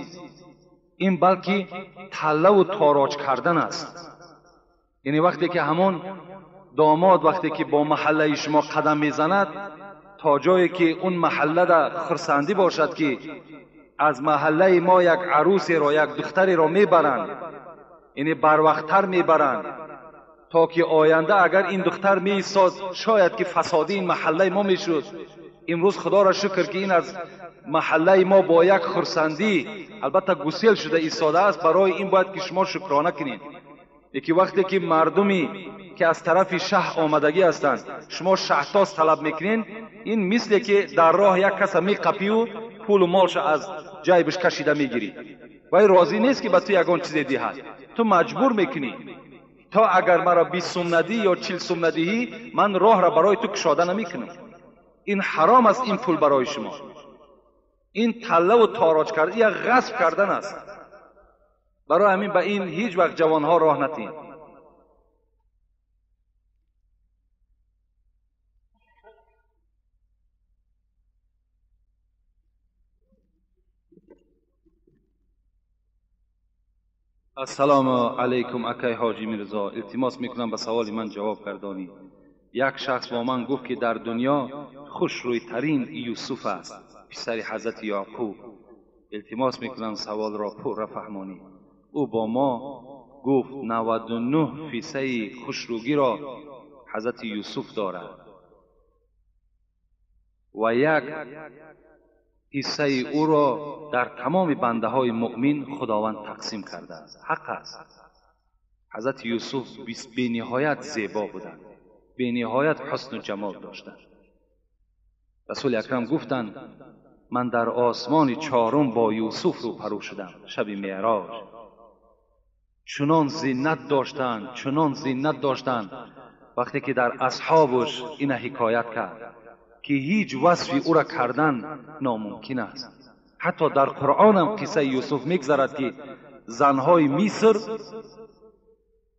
این بلکه تله و تاراج کردن است. یعنی وقتی که همون داماد وقتی که با محله شما قدم میزند، تا جایی که اون محله در خرسندی باشد که از محله ما یک عروسی را، یک دختری را میبرند، یعنی بروقت‌تر میبرند تا که آینده اگر این دختر میایستاد شاید که فسادی این محله ما میشد. امروز خدا را شکر که این از محله ما با یک خرسندی البته گسیل شده ایستاده است. برای این باید که شما شکرانه کنید. یکی وقتی که مردمی که از طرف شهر آمدگی هستند شما شهتاز طلب میکنین، این مثل که در راه یک کس میقپی و پول و مالش از جیبش کشیده میگیری و این راضی نیست که به تو یگان چیز دیهد، تو مجبور میکنی تا اگر مرا 20 سوم ندی یا 40 سوم ندهی من راه را برای تو کشاده نمیکنم. این حرام است، این پول برای شما. این تله و تاراج کردن یا غصب کردن است. برای همین به این هیچ وقت جوانها راه ندین. السلام علیکم اکای حاجی میرزا، التماس میکنم به سوال من جواب گردانی. یک شخص با من گفت که در دنیا خوشرویترین یوسف است، پسر حضرت یعقوب. التماس میکنم سوال را پر فهمانی. او با ما گفت 99% خوشرویی را حضرت یوسف دارد و یک حصه او را در تمام بنده های مؤمن خداوند تقسیم کرده است. حق است. حضرت یوسف بی نهایت زیبا بودند، بی نهایت حسن و جمال داشتند. رسول اکرم گفتند من در آسمان چهارم با یوسف روبرو شدم شب معراج. چنان زینت داشتند، چنان زینت داشتند، وقتی که در اصحابش این حکایت کرد که هیچ وصفی او را کردن ناممکن است. حتی در قرآن هم قصه یوسف میگذرد که زنهای مصر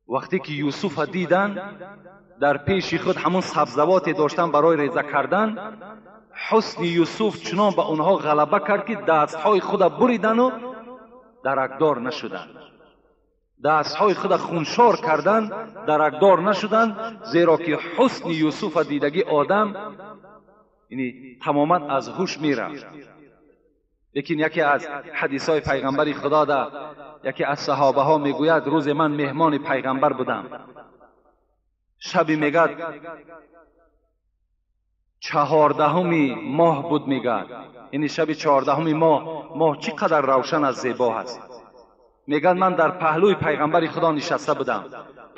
وقتی که یوسف دیدن در پیش خود همون سبزوات داشتن برای ریزه کردن، حسن یوسف چنان به آنها غلبه کرد که دستهای خود بریدن و درکدار نشدند. دستهای خود خونشار کردن، درکدار نشدند، زیرا که حسن یوسف دیدگی آدم یعنی تماما از هوش میرفت. لیکن یکی از حدیث های پیغمبر خدا ده یکی از صحابه ها میگوید روز من مهمان پیغمبر بودم، Шаби мегад 14 моҳ буд мегад, яъне шаби 14 моҳ, моҳ чӣ қадар равшан аз зебо ҳаст. Мегад ман дар паҳлӯи пайғамбари Худо нишаста будам.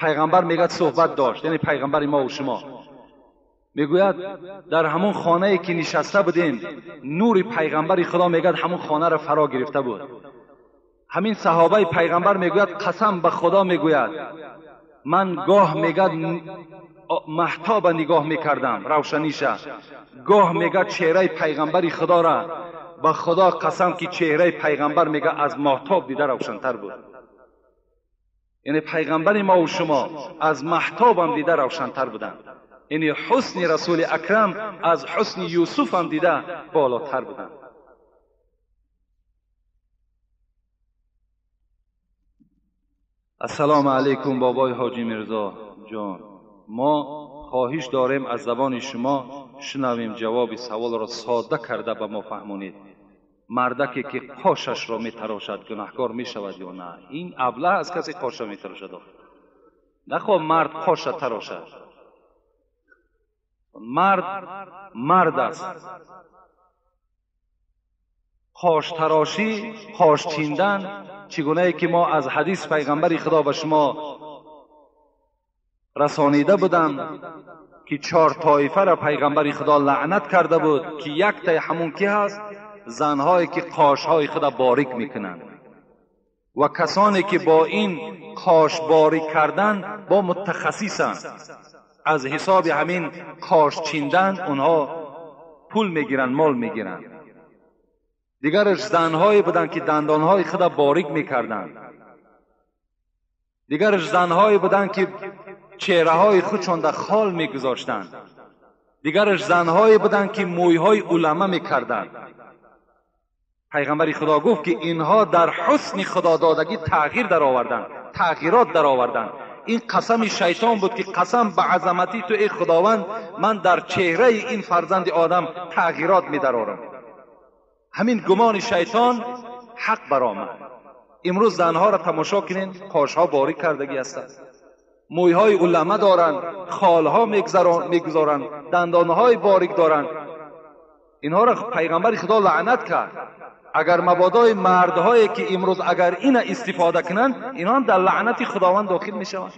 Пайғамбар мегад суҳбат дошт, яъне пайғамбари мо ва шумо. Мегӯяд дар ҳамон хонае ки нишаста будем, нури пайғамбари Худо мегад ҳамон хонаро фаро гирифта буд. Ҳамин саҳобаи пайғамбар мегӯяд қасам ба Худо мегӯяд, ман гоҳ мегад маҳтоба нигоҳ мекардам, равшаниша, гоҳ мегад чеҳраи пайғамбари Худора, ба Худо қасам ки чеҳраи пайғамбар мегад аз моҳтоб дида равшантар буд. Яъне пайғамбари мо ва шумо аз маҳтобам дида равшантар буданд. Яъне ҳусни расули акрам аз ҳусни Юсуфам дида болотар буданд. Ассалому алайкум бобои ҳоҷи Мирзо ҷон, мо хоҳиш дорем аз забони шумо шунавем ҷавоби саволро сода карда ба мо фаҳмонед. Мардаке ки қошашро метарошад гунаҳкор мешавад ё на? Ин аблаҳ аз касе қоша метарошад. Нахоҳ мард қоша тарошад. Мард мард аст. Қоштарошӣ, қош чиндан, чӣ гунае ки мо аз ҳадис пайғамбари Худо ба шумо расонида будам ки 4 тоифаро пайғамбари Худо лаънат карда буд, ки яктаи ҳамун ки ҳаст? Занҳое ки қошҳои худа борик мекунанд ва касоне ки бо ин қош борик кардан бо мутахассисанд. Аз ҳисоби ҳамин қош чиндан онҳо пул мегиранд, мол мегиранд. Дигараш занҳое буданд ки дандонҳои худа борик мекарданд. Дигараш занҳое буданд ки чеҳраҳои худшон дар хол мегузоштанд. Дигараш занҳое буданд ки мӯйҳои улама мекарданд. Пайғамбари Худо гуфт ки инҳо дар ҳусни худододагӣ тағйир дароварданд, тағйирот дароварданд. Ин қасами шайтон буд ки қасам ба азамати ту эй Худованд, ман дар чеҳраи ин фарзанди одам тағйирот медарорам. Ҳамин гумони шайтон ҳақ баромад. Имрӯз занҳоро тамошо кунед, қошҳо борик кардагӣ ҳастанд, мӯйҳои улама доранд, холҳо мегузоранд, дандонҳои борик доранд. Инҳоро пайғамбари Худо лаънат кард. Агар мабодои мардҳое ки имрӯз агар ина истифода кунанд, инҳо ҳам дар лаънати Худованд дохил мешаванд.